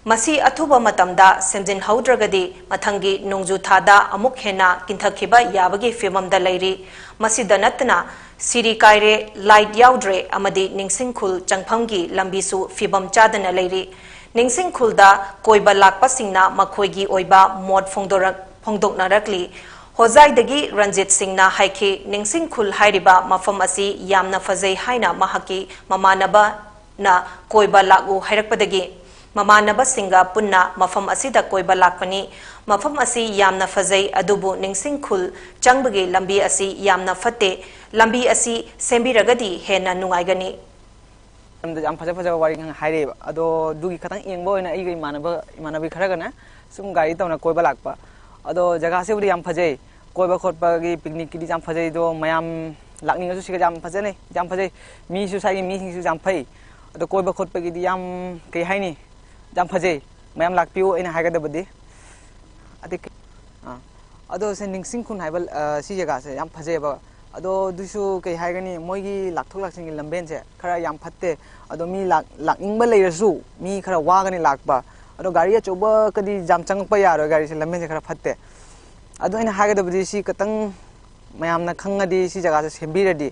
ꯃꯁꯤ ꯑꯊꯨꯕ ꯃꯇꯝꯗ ꯁꯦꯝꯖꯤꯟꯍꯧꯗ꯭ꯔꯒꯗꯤ ꯃꯊꯪꯒꯤ ꯅꯣꯡꯖꯨ ꯊꯥꯗ ꯑꯃꯨꯛ ꯍꯦꯟꯅ ꯀꯤꯟꯊꯈꯤꯕ ꯌꯥꯕꯒꯤ ꯐꯤꯚꯝꯗ ꯂꯩꯔꯤ꯫ ꯃꯁꯤꯗ ꯅꯠꯇꯅ ꯁꯤꯔꯤ ꯀꯥꯏꯔꯦ, ꯂꯥꯏꯠ ꯌꯥꯎꯗ꯭ꯔꯦ ꯑꯃꯗꯤ ꯅꯤꯡꯁꯤꯡ ꯈꯨꯜ ꯆꯪꯐꯝꯒꯤ ꯂꯝꯕꯤꯁꯨ ꯐꯤꯚꯝ ꯆꯥꯗꯅ ꯂꯩꯔꯤ꯫ ꯅꯤꯡꯁꯤꯡ ꯈꯨꯜꯗ ꯀꯣꯏꯕ ꯂꯥꯛꯄꯁꯤꯡꯅ ꯃꯈꯣꯏꯒꯤ ꯑꯣꯏꯕ ꯃꯣꯠ ꯐꯣꯡꯗꯣꯔꯛ-, ꯐꯣꯡꯗꯣꯛꯅꯔꯛꯂꯤ꯫ ꯍꯣꯖꯥꯏꯗꯒꯤ ꯔꯟꯖꯤꯠ ꯁꯤꯡꯅ ꯍꯥꯏꯈꯤ, ꯅꯤꯡꯁꯤꯡ ꯈꯨꯜ ꯍꯥꯏꯔꯤꯕ ꯃꯐꯝ ꯑꯁꯤ ꯌꯥꯝꯅ ꯐꯖꯩ ꯍꯥꯏꯅ ꯃꯍꯥꯛꯀꯤ ꯃꯃꯥꯟꯅꯕ ꯅ ꯀꯣꯏꯕ ꯂꯥꯛꯎ ꯍꯥꯏꯔꯛꯄꯗꯒꯤ ꯃꯃꯥꯟꯅꯕꯁꯤꯡꯒ ꯄꯨꯟꯅ ꯃꯐꯝ ꯑꯁꯤꯗ ꯀꯣꯏꯕ ꯂꯥꯛꯄꯅꯤ꯫ ꯃꯐꯝ ꯑꯁꯤ ꯌꯥꯝꯅ ꯐꯖꯩ, ꯑꯗꯨꯕꯨ ꯅꯤꯡꯁꯤꯡ ꯈꯨꯜ ꯆꯪꯕꯒꯤ ꯂꯝꯕꯤ ꯑꯁꯤ ꯌꯥꯝꯅ ꯐꯠꯇꯦ꯫ ꯂꯝꯕꯤ ꯑꯁꯤ ꯁꯦꯝꯕꯤꯔꯒꯗꯤ ꯍꯦꯟꯅ ꯅꯨꯡꯉꯥꯏꯒꯅꯤ꯫ ꯌꯥꯝ ꯐꯖ ꯐꯖꯕ ꯋꯥꯔꯤ ꯉꯥꯡ ꯍꯥꯏꯔꯛꯑꯦꯕ꯫ ꯑꯗꯣ ꯑꯗꯨꯒꯤ ꯈꯇꯪ ꯌꯦꯡꯕ ꯑꯣꯏꯅ ꯑꯩꯒ ꯏꯃꯥꯟꯅꯕ, ꯏꯃꯥꯟꯅꯕꯤ ꯈꯔꯒꯅꯦ ꯁꯨꯝ ꯒꯥꯔꯤ ꯇꯧꯅ ꯀꯣꯏꯕ ꯂꯥꯛꯄ꯫ ꯑꯗꯣ ꯖꯒꯥꯁꯤꯕꯨꯗꯤ ꯌꯥꯝ ꯐꯖꯩ, ꯀꯣꯏꯕ ꯈꯣꯠꯄꯒꯤ ꯄꯤꯛꯅꯤꯛꯀꯤꯗꯤ ꯌꯥꯝ ꯐꯖꯩ꯫ ꯑꯗꯣ ꯃꯌꯥꯝ ꯂꯥꯛꯅꯤꯡꯉꯁꯨ ꯁꯤꯒ ꯌꯥꯝ ꯐꯖꯅꯤ, ꯌꯥꯝ ꯐꯖꯩ꯫ ꯃꯤꯁꯨ ꯁ꯭ꯋꯥꯏꯒꯤ ꯃꯤꯁꯤꯡꯁꯨ ꯌꯥꯝ ꯐꯩ꯫ ꯑꯗꯣ ꯀꯣꯏꯕ ꯈꯣꯠꯄꯒꯤꯗꯤ ꯌꯥꯝ, ꯀꯩ ꯍꯥꯏꯅꯤ, ꯌꯥꯝ ꯐꯖꯩ꯫ ꯃꯌꯥꯝ ꯂꯥꯛꯄꯤꯌꯨ ꯑꯩꯅ ꯍꯥꯏꯒꯗꯕꯗꯤ꯫ ꯑꯗꯩ ꯀꯩ-, ꯑꯥ꯫ ꯑꯗꯣ ꯁꯦ ꯅꯤꯡꯁꯤꯡ ꯈꯨꯟ ꯍꯥꯏꯕ, ꯑ, ꯁꯤ ꯖꯒꯥꯁꯦ ꯌꯥꯝ ꯐꯖꯩꯑꯕ꯫ ꯑꯗꯣ ꯑꯗꯨꯁꯨ ꯀꯩ ꯍꯥꯏꯒꯅꯤ, ꯃꯣꯏꯒꯤ ꯂꯥꯛꯊꯣꯛ ꯂꯥꯛꯁꯤꯟꯒꯤ ꯂꯝꯕꯦꯟꯁꯦ ꯈꯔ ꯌꯥꯝ ꯐꯠꯇꯦ꯫ ꯑꯗꯣ ꯃꯤ ꯂꯥꯛ-, ꯂꯥꯛꯅꯤꯡꯕ ꯂꯩꯔꯁꯨ ꯃꯤ ꯈꯔ ꯋꯥꯒꯅꯤ ꯂꯥꯛꯄ꯫ ꯑꯗꯣ ꯒꯥꯔꯤ ꯑꯆꯧꯕꯒꯗꯤ ꯌꯥꯝ ꯆꯪꯉꯛꯄ ꯌꯥꯔꯣꯏ, ꯒꯥꯔꯤꯁꯦ ꯂꯝꯕꯦꯟꯁꯦ ꯈꯔ ꯐꯠꯇꯦ꯫ ꯑꯗꯣ ꯑꯩꯅ ꯍꯥꯏꯒꯗꯕꯗꯤ ꯁꯤ ꯈꯇꯪ ꯃꯌꯥꯝꯅ ꯈꯪꯉꯗꯤ ꯁꯤ ꯖꯒꯥꯁꯦ ꯁꯦꯝꯕꯤꯔꯗꯤ,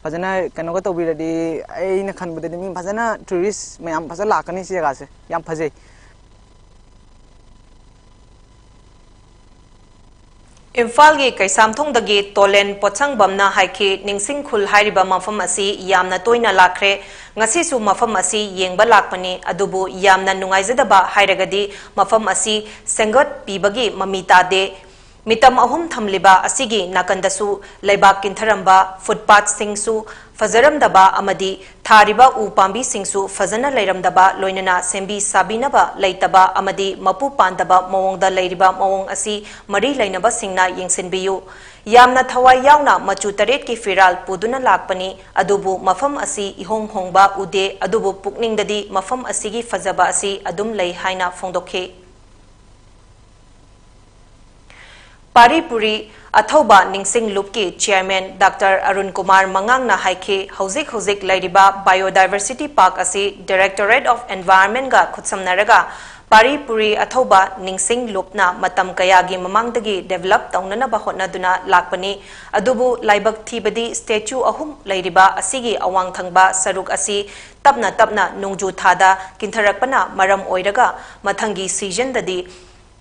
ꯐꯖꯅ ꯀꯩꯅꯣꯒ ꯇꯧꯕꯤꯔꯗꯤ, ꯑꯩꯅ ꯈꯟꯕꯗꯗꯤ ꯃꯤ ꯐꯖꯅ ꯇꯨꯔꯤꯁ ꯃꯌꯥꯝ ꯐꯖꯅ ꯂꯥꯛꯀꯅꯤ ꯁꯤ ꯖꯒꯥꯁꯦ꯫ ꯌꯥꯝ ꯐꯖꯩ꯫ ꯏꯝꯐꯥꯜꯒꯤ ꯀꯩꯁꯥꯝꯊꯣꯡꯗꯒꯤ ꯇꯣꯂꯦꯟ ꯄꯣꯠꯁꯪꯕꯝꯅ ꯍꯥꯏꯈꯤ, ꯅꯤꯡꯁꯤꯡ ꯈꯨꯜ ꯍꯥꯏꯔꯤꯕ ꯃꯐꯝ ꯑꯁꯤ ꯌꯥꯝꯅ ꯇꯣꯏꯅ ꯂꯥꯛꯈ꯭ꯔꯦ꯫ ꯉꯁꯤꯁꯨ ꯃꯐꯝ ꯑꯁꯤ ꯌꯦꯡꯕ ꯂꯥꯛꯄꯅꯤ, ꯑꯗꯨꯕꯨ ꯌꯥꯝꯅ ꯅꯨꯡꯉꯥꯏꯖꯗꯕ ꯍꯥꯏꯔꯒꯗꯤ ꯃꯐꯝ ꯑꯁꯤ ꯁꯦꯝꯒꯠꯄꯤꯕꯒꯤ ꯃꯃꯤ ꯇꯥꯗꯦ꯫ ꯃꯤꯇꯝ ꯑꯍꯨꯝ ꯊꯝꯂꯤꯕ ꯑꯁꯤꯒꯤ ꯅꯥꯀꯟꯗꯁꯨ ꯂꯩꯕꯥꯛ ꯀꯤꯟꯊꯔꯝꯕ ꯐꯨꯠꯄꯥꯠꯁꯤꯡꯁꯨ ꯐꯖꯔꯝꯗꯕ ꯑꯃꯗꯤ ꯊꯥꯔꯤꯕ ꯎ ꯄꯥꯝꯕꯤꯁꯤꯡꯁꯨ ꯐꯖꯅ ꯂꯩꯔꯝꯗꯕ, ꯂꯣꯏꯅꯅ ꯁꯦꯝꯕꯤ ꯁꯥꯕꯤꯅꯕ ꯂꯩꯇꯕ ꯑꯃꯗꯤ ꯃꯄꯨ ꯄꯥꯟꯗꯕ ꯃꯑꯣꯡꯗ ꯂꯩꯔꯤꯕ ꯃꯑꯣꯡ ꯑꯁꯤ ꯃꯔꯤ ꯂꯩꯅꯕꯁꯤꯡꯅ ꯌꯦꯡꯁꯤꯟꯕꯤꯌꯨ꯫ ꯌꯥꯝꯅ ꯊꯋꯥꯏ ꯌꯥꯎꯅ ꯃꯆꯨ ꯇꯔꯦꯠꯀꯤ ꯐꯤꯔꯥꯜ ꯄꯨꯗꯨꯅ ꯂꯥꯛꯄꯅꯤ, ꯑꯗꯨꯕꯨ ꯃꯐꯝ ꯑꯁꯤ ꯏꯍꯣꯡ ꯍꯣꯡꯕ ꯎꯗꯦ, ꯑꯗꯨꯕꯨ ꯄꯨꯛꯅꯤꯡꯗꯗꯤ ꯃꯐꯝ ꯑꯁꯤꯒꯤ ꯐꯖꯕ ꯑꯁꯤ ꯑꯗꯨꯝ ꯂꯩ ꯍꯥꯏꯅ ꯐꯣꯡꯗꯣꯛꯈꯤ꯫ ꯄꯥꯔꯤ ꯄꯨꯔꯤ ꯑꯊꯧꯕ ꯅꯤꯡꯁꯤꯡ ꯂꯨꯞꯀꯤ ꯆꯤꯌꯔꯃꯦꯟ ꯗꯥꯛꯇꯔ ꯑꯔꯨꯟ ꯀꯨꯃꯥꯔ ꯃꯉꯥꯡꯅ ꯍꯥꯏꯈꯤ, ꯍꯧꯖꯤꯛ ꯍꯧꯖꯤꯛ ꯂꯩꯔꯤꯕ Biodiversity Park ꯑꯁꯤ Directorate of Environmentꯒ ꯈꯨꯠꯁꯝꯅꯔꯒ ꯄꯥꯔꯤ ꯄꯨꯔꯤ ꯑꯊꯧꯕ ꯅꯤꯡꯁꯤꯡ ꯂꯨꯞꯅ ꯃꯇꯝ ꯀꯌꯥꯒꯤ ꯃꯃꯥꯡꯗꯒꯤ develop ꯇꯧꯅꯅꯕ ꯍꯣꯠꯅꯗꯨꯅ ꯂꯥꯛꯄꯅꯤ꯫ ꯑꯗꯨꯕꯨ ꯂꯥꯏꯕꯛ ꯊꯤꯕꯗꯤ statue ꯑꯍꯨꯝ ꯂꯩꯔꯤꯕ ꯑꯁꯤꯒꯤ ꯑꯋꯥꯡ ꯊꯪꯕ ꯁꯔꯨꯛ ꯑꯁꯤ ꯇꯞꯅ ꯇꯞꯅ ꯅꯣꯡꯖꯨ ꯊꯥꯗ ꯀꯤꯟꯊꯔꯛꯄꯅ ꯃꯔꯝ ꯑꯣꯏꯔꯒ ꯃꯊꯪꯒꯤ seasonꯗꯗꯤ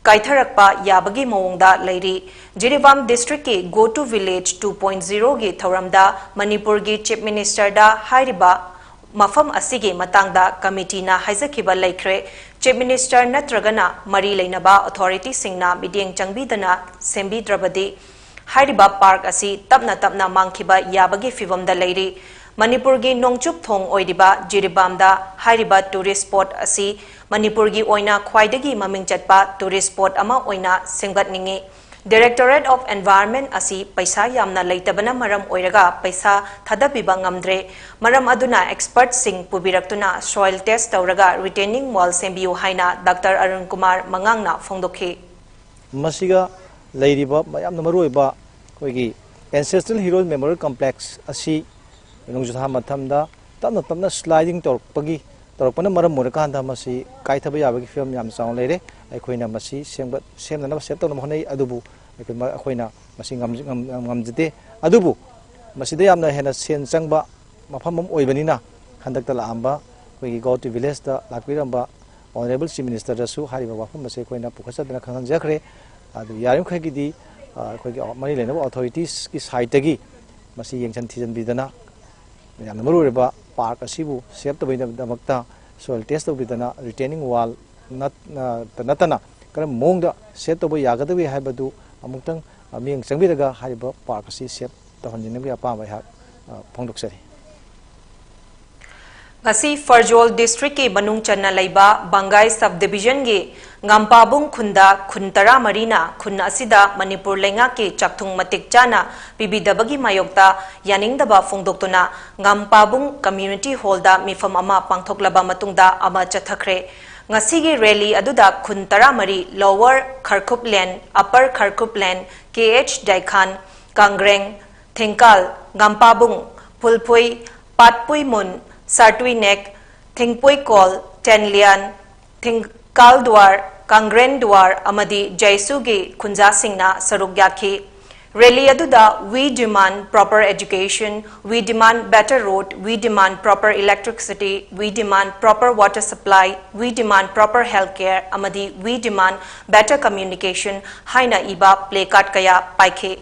ꯀꯥꯏꯊꯔꯛꯄ ꯌꯥꯕꯒꯤ ꯃꯑꯣꯡꯗ ꯂꯩꯔꯤ꯫ Jiribam districtꯀꯤ Go to Village two point zeroꯒꯤ ꯊꯧꯔꯝꯗ ꯃꯅꯤꯄꯨꯔꯒꯤ Chief Ministerꯗ ꯍꯥꯏꯔꯤꯕ ꯃꯐꯝ ꯑꯁꯤꯒꯤ ꯃꯇꯥꯡꯗ committeeꯅ ꯍꯥꯏꯖꯈꯤꯕ ꯂꯩꯈ꯭ꯔꯦ꯫ Chief Minister ꯅꯠꯇ꯭ꯔꯒꯅ ꯃꯔꯤ ꯂꯩꯅꯕ authorityꯁꯤꯡꯅ ꯃꯤꯠꯌꯦꯡ ꯆꯪꯕꯤꯗꯅ ꯁꯦꯝꯕꯤꯗ꯭ꯔꯕꯗꯤ ꯍꯥꯏꯔꯤꯕ park ꯑꯁꯤ ꯇꯞꯅ ꯇꯞꯅ ꯃꯥꯡꯈꯤꯕ ꯌꯥꯕꯒꯤ ꯐꯤꯚꯝꯗ ꯂꯩꯔꯤ꯫ ꯃꯅꯤꯄꯨꯔꯒꯤ ꯅꯣꯡꯆꯨꯞ ꯊꯣꯡ ꯑꯣꯏꯔꯤꯕ ꯖꯤꯔꯤꯕꯥꯝꯗ ꯍꯥꯏꯔꯤꯕ tourist spot ꯑꯁꯤ ꯃꯅꯤꯄꯨꯔꯒꯤ ꯑꯣꯏꯅ ꯈ꯭ꯋꯥꯏꯗꯒꯤ ꯃꯃꯤꯡ ꯆꯠꯄ tourist spot ꯑꯃ ꯑꯣꯏꯅ ꯁꯦꯝꯒꯠꯅꯤꯡꯏ꯫ Directorate of Environment ꯑꯁꯤ ꯄꯩꯁꯥ ꯌꯥꯝꯅ ꯂꯩꯇꯕꯅ ꯃꯔꯝ ꯑꯣꯏꯔꯒ ꯄꯩꯁꯥ ꯊꯥꯗꯕꯤꯕ ꯉꯝꯗ꯭ꯔꯦ꯫ ꯃꯔꯝ ꯑꯗꯨꯅ expertꯁꯤꯡ ꯄꯨꯕꯤꯔꯛꯇꯨꯅ soil test ꯇꯧꯔꯒ retaining wall ꯁꯦꯝꯕꯤꯌꯨ ꯍꯥꯏꯅ ꯗꯥꯛꯇꯔ ꯑꯔꯨꯟ ꯀꯨꯃꯥꯔ ꯃꯉꯥꯡꯅ ꯐꯣꯡꯗꯣꯛꯈꯤ꯫ ꯃꯁꯤꯒ ꯂꯩꯔꯤꯕ ꯌꯥꯝꯅ ꯃꯔꯨꯑꯣꯏꯕ ꯑꯩꯈꯣꯏꯒꯤ Ancestral Heroes Memorial Complex ꯑꯁꯤ ꯅꯣꯡꯖꯨ ꯊꯥ ꯃꯇꯝꯗ ꯇꯞꯅ ꯇꯞꯅ sliding ꯇꯧꯔꯛꯄꯒꯤ, ꯇꯧꯔꯛꯄꯅ ꯃꯔꯝ ꯑꯣꯏꯔꯀꯥꯟꯗ ꯃꯁꯤ ꯀꯥꯏꯊꯕ ꯌꯥꯕꯒꯤ ꯐꯤꯕꯝ ꯌꯥꯝ ꯆꯥꯎꯅ ꯂꯩꯔꯦ꯫ ꯑꯩꯈꯣꯏꯅ ꯃꯁꯤ ꯁꯦꯝꯒꯠ-, ꯁꯦꯝꯅꯅꯕ ꯁꯦꯞ ꯇꯧꯅꯕ ꯍꯣꯠꯅꯩ, ꯑꯗꯨꯕꯨ ꯑꯩꯈꯣꯏ ꯃ-, ꯑꯩꯈꯣꯏꯅ ꯃꯁꯤ ꯉꯝ-, ꯉꯝ-, ꯉꯝꯖꯗꯦ꯫ ꯑꯗꯨꯕꯨ ꯃꯁꯤꯗ ꯌꯥꯝꯅ ꯍꯦꯟꯅ ꯁꯦꯟ ꯆꯪꯕ ꯃꯐꯝ ꯑꯃ ꯑꯣꯏꯕꯅꯤꯅ, ꯍꯟꯗꯛꯇ ꯂꯥꯛꯑꯝꯕ ꯑꯩꯈꯣꯏꯒꯤ Go to Villageꯇ ꯂꯥꯛꯄꯤꯔꯝꯕ Honourable Chief Ministerꯗꯁꯨ ꯍꯥꯏꯔꯤꯕ ꯋꯥꯐꯝ ꯑꯁꯦ ꯑꯩꯈꯣꯏꯅ ꯄꯨꯈꯠꯆꯗꯨꯅ ꯈꯪꯍꯟꯖꯈ꯭ꯔꯦ꯫ ꯑꯗꯨ ꯌꯥꯔꯤꯃꯈꯩꯒꯤꯗꯤ, ꯑ, ꯑꯩꯈꯣꯏꯒꯤ ꯃꯔꯤ ꯂꯩꯅꯕ authoritiesꯀꯤ sideꯇꯒꯤ ꯃꯁꯤ ꯌꯦꯡꯁꯤꯟ ꯊꯤꯖꯤꯟꯕꯤꯗꯅ, ꯌꯥꯝꯅ ꯃꯔꯨꯑꯣꯏꯔꯕ park ꯑꯁꯤꯕꯨ save ꯇꯧꯕꯒꯤꯗꯃꯛꯇ soil test ꯇꯧꯕꯤꯗꯅ, retaining wall ꯅꯠ-, ꯅ-, ꯅꯠꯇꯅ ꯀꯔꯝꯕ ꯃꯑꯣꯡꯗ save ꯇꯧꯕ ꯌꯥꯒꯗꯒꯦ ꯍꯥꯏꯕꯗꯨ ꯑꯃꯨꯛꯇꯪ, ꯑ, ꯃꯤꯠꯌꯦꯡ ꯆꯪꯕꯤꯔꯒ ꯍꯥꯏꯔꯤꯕ park ꯑꯁꯤ save ꯇꯧꯍꯟꯅꯤꯡꯕꯒꯤ ꯑꯄꯥꯝꯕ ꯑꯩꯍꯥꯛ ꯑ, ꯐꯣꯡꯗꯣꯛꯆꯔꯤ꯫ ꯉꯁꯤ ꯐꯔꯖꯣꯜ ꯗꯤꯁꯇ꯭ꯔꯤꯛꯀꯤ ꯃꯅꯨꯡ ꯆꯟꯅ ꯂꯩꯕ ꯕꯪꯒꯥꯏ ꯁꯕ ꯗꯤꯕꯤꯖꯟꯒꯤ ꯉꯝꯄꯥꯕꯨꯡ ꯈꯨꯟꯗ ꯈꯨꯟ ꯇꯔꯥꯃꯔꯤꯅ ꯈꯨꯟ ꯑꯁꯤꯗ ꯃꯅꯤꯄꯨꯔ ꯂꯩꯉꯥꯛꯀꯤ ꯆꯥꯛꯊꯨꯡ ꯃꯇꯤꯛ ꯆꯥꯅ ꯄꯤꯕꯤꯗꯕꯒꯤ ꯃꯥꯌꯣꯛꯇ ꯌꯥꯅꯤꯡꯗꯕ ꯐꯣꯡꯗꯣꯛꯇꯨꯅ ꯉꯝꯄꯥꯕꯨꯡ ꯀꯝꯃ꯭ꯌꯨꯅꯤꯇꯤ ꯍꯣꯜꯗ ꯃꯤꯐꯝ ꯑꯃ ꯄꯥꯡꯊꯣꯛꯂꯕ ꯃꯇꯨꯡꯗ ꯑꯃ ꯆꯠꯊꯈ꯭ꯔꯦ꯫ ꯉꯁꯤꯒꯤ ꯔꯦꯂꯤ ꯑꯗꯨꯗ ꯈꯨꯟ ꯇꯔꯥꯃꯔꯤ, ꯂꯣꯋꯔ ꯈꯔꯈꯨꯞꯂꯦꯟ, ꯑꯄꯔ ꯈꯔꯈꯨꯞꯂꯦꯟ, ꯀꯦ ꯑꯦꯆ ꯗꯥꯏꯈꯥꯟ, ꯀꯥꯡꯒ꯭ꯔꯦꯡ, ꯊꯤꯡꯀꯥꯜ, ꯉꯝꯄꯥꯕꯨꯡ, ꯐꯨꯜꯐꯨꯏ, ꯄꯥꯠꯄꯨꯏꯃꯨꯟ, ꯁꯥꯔꯇꯨꯏꯅꯦꯛ, ꯊꯤꯡꯄꯨꯏꯀꯣꯜ, ꯇꯦꯟꯂꯤꯌꯥꯟ, ꯊꯤꯡꯀꯥꯜ ꯗꯨꯋꯥꯔ, ꯀꯥꯡꯒ꯭ꯔꯦꯟ ꯗꯨꯋꯥꯔ ꯑꯃꯗꯤ ꯖꯩꯁꯨꯒꯤ ꯈꯨꯟꯖꯥꯁꯤꯡꯅ ꯁꯔꯨꯛ ꯌꯥꯈꯤ꯫ ꯔꯦꯂꯤ ꯑꯗꯨꯗ "We demand proper education, we demand better road, we demand proper electricity, we demand proper water supply, we demand proper health care" ꯑꯃꯗꯤ "We demand better communication" ꯍꯥꯏꯅ ꯏꯕ ꯄ꯭ꯂꯦ ꯀꯥꯔꯗ ꯀꯌꯥ ꯄꯥꯏꯈꯤ꯫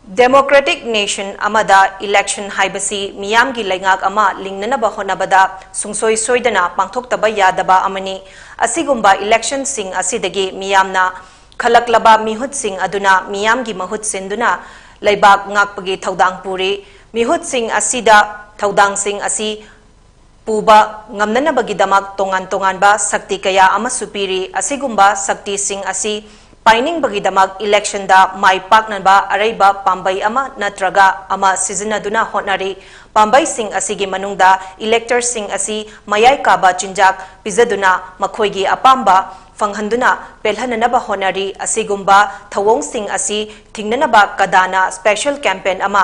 Democratic nation ꯑꯃꯗ election ꯍꯥꯏꯕꯁꯤ ꯃꯤꯌꯥꯝꯒꯤ ꯂꯩꯉꯥꯛ ꯑꯃ ꯂꯤꯡꯅꯅꯕ ꯍꯣꯠꯅꯕꯗ ꯁꯨꯡꯁꯣꯏ ꯁꯣꯏꯗꯅ ꯄꯥꯡꯊꯣꯛꯇꯕ ꯌꯥꯗꯕ ꯑꯃꯅꯤ꯫ ꯑꯁꯤꯒꯨꯝꯕ ꯏꯂꯦꯛꯁꯟꯁꯤꯡ ꯑꯁꯤꯗꯒꯤ ꯃꯤꯌꯥꯝꯅ ꯈꯜꯂꯛꯂꯕ ꯃꯤꯍꯨꯠꯁꯤꯡ ꯑꯗꯨꯅ ꯃꯤꯌꯥꯝꯒꯤ ꯃꯍꯨꯠ ꯁꯤꯟꯗꯨꯅ ꯂꯩꯕꯥꯛ ꯉꯥꯛꯄꯒꯤ ꯊꯧꯗꯥꯡ ꯄꯨꯔꯤ꯫ ꯃꯤꯍꯨꯠꯁꯤꯡ ꯑꯁꯤꯗ ꯊꯧꯗꯥꯡꯁꯤꯡ ꯑꯁꯤ ꯄꯨꯕ ꯉꯝꯅꯅꯕꯒꯤꯗꯃꯛ ꯇꯣꯉꯥꯟ ꯇꯣꯉꯥꯟꯕ ꯁꯛꯇꯤ ꯀꯌꯥ ꯑꯃꯁꯨ ꯄꯤꯔꯤ꯫ ꯑꯁꯤꯒꯨꯝꯕ ꯁꯛꯇꯤꯁꯤꯡ ꯑꯁꯤ ꯄꯥꯏꯅꯤꯡꯕꯒꯤꯗꯃꯛ ꯏꯂꯦꯛꯁꯟꯗ ꯃꯥꯏ ꯄꯥꯛꯅꯕ ꯑꯔꯩꯕ ꯄꯥꯝꯕꯩ ꯑꯃ ꯅꯠꯇ꯭ꯔꯒ ꯑꯃ ꯁꯤꯖꯤꯟꯅꯗꯨꯅ ꯍꯣꯠꯅꯔꯤ꯫ ꯄꯥꯝꯕꯩꯁꯤꯡ ꯑꯁꯤꯒꯤ ꯃꯅꯨꯡꯗ ꯏꯂꯦꯛꯇꯔꯁꯤꯡ ꯑꯁꯤ ꯃꯌꯥꯏ ꯀꯥꯕ ꯆꯤꯟꯖꯥꯛ ꯄꯤꯖꯗꯨꯅ ꯃꯈꯣꯏꯒꯤ ꯑꯄꯥꯝꯕ ꯐꯪꯍꯟꯗꯨꯅ ꯄꯦꯜꯍꯟꯅꯅꯕ ꯍꯣꯠꯅꯔꯤ꯫ ꯑꯁꯤꯒꯨꯝꯕ ꯊꯧꯑꯣꯡꯁꯤꯡ ꯑꯁꯤ ꯊꯤꯡꯅꯅꯕ ꯀꯗꯥꯅ ꯁ꯭ꯄꯦꯁꯦꯜ ꯀꯦꯝꯄꯦꯟ ꯑꯃ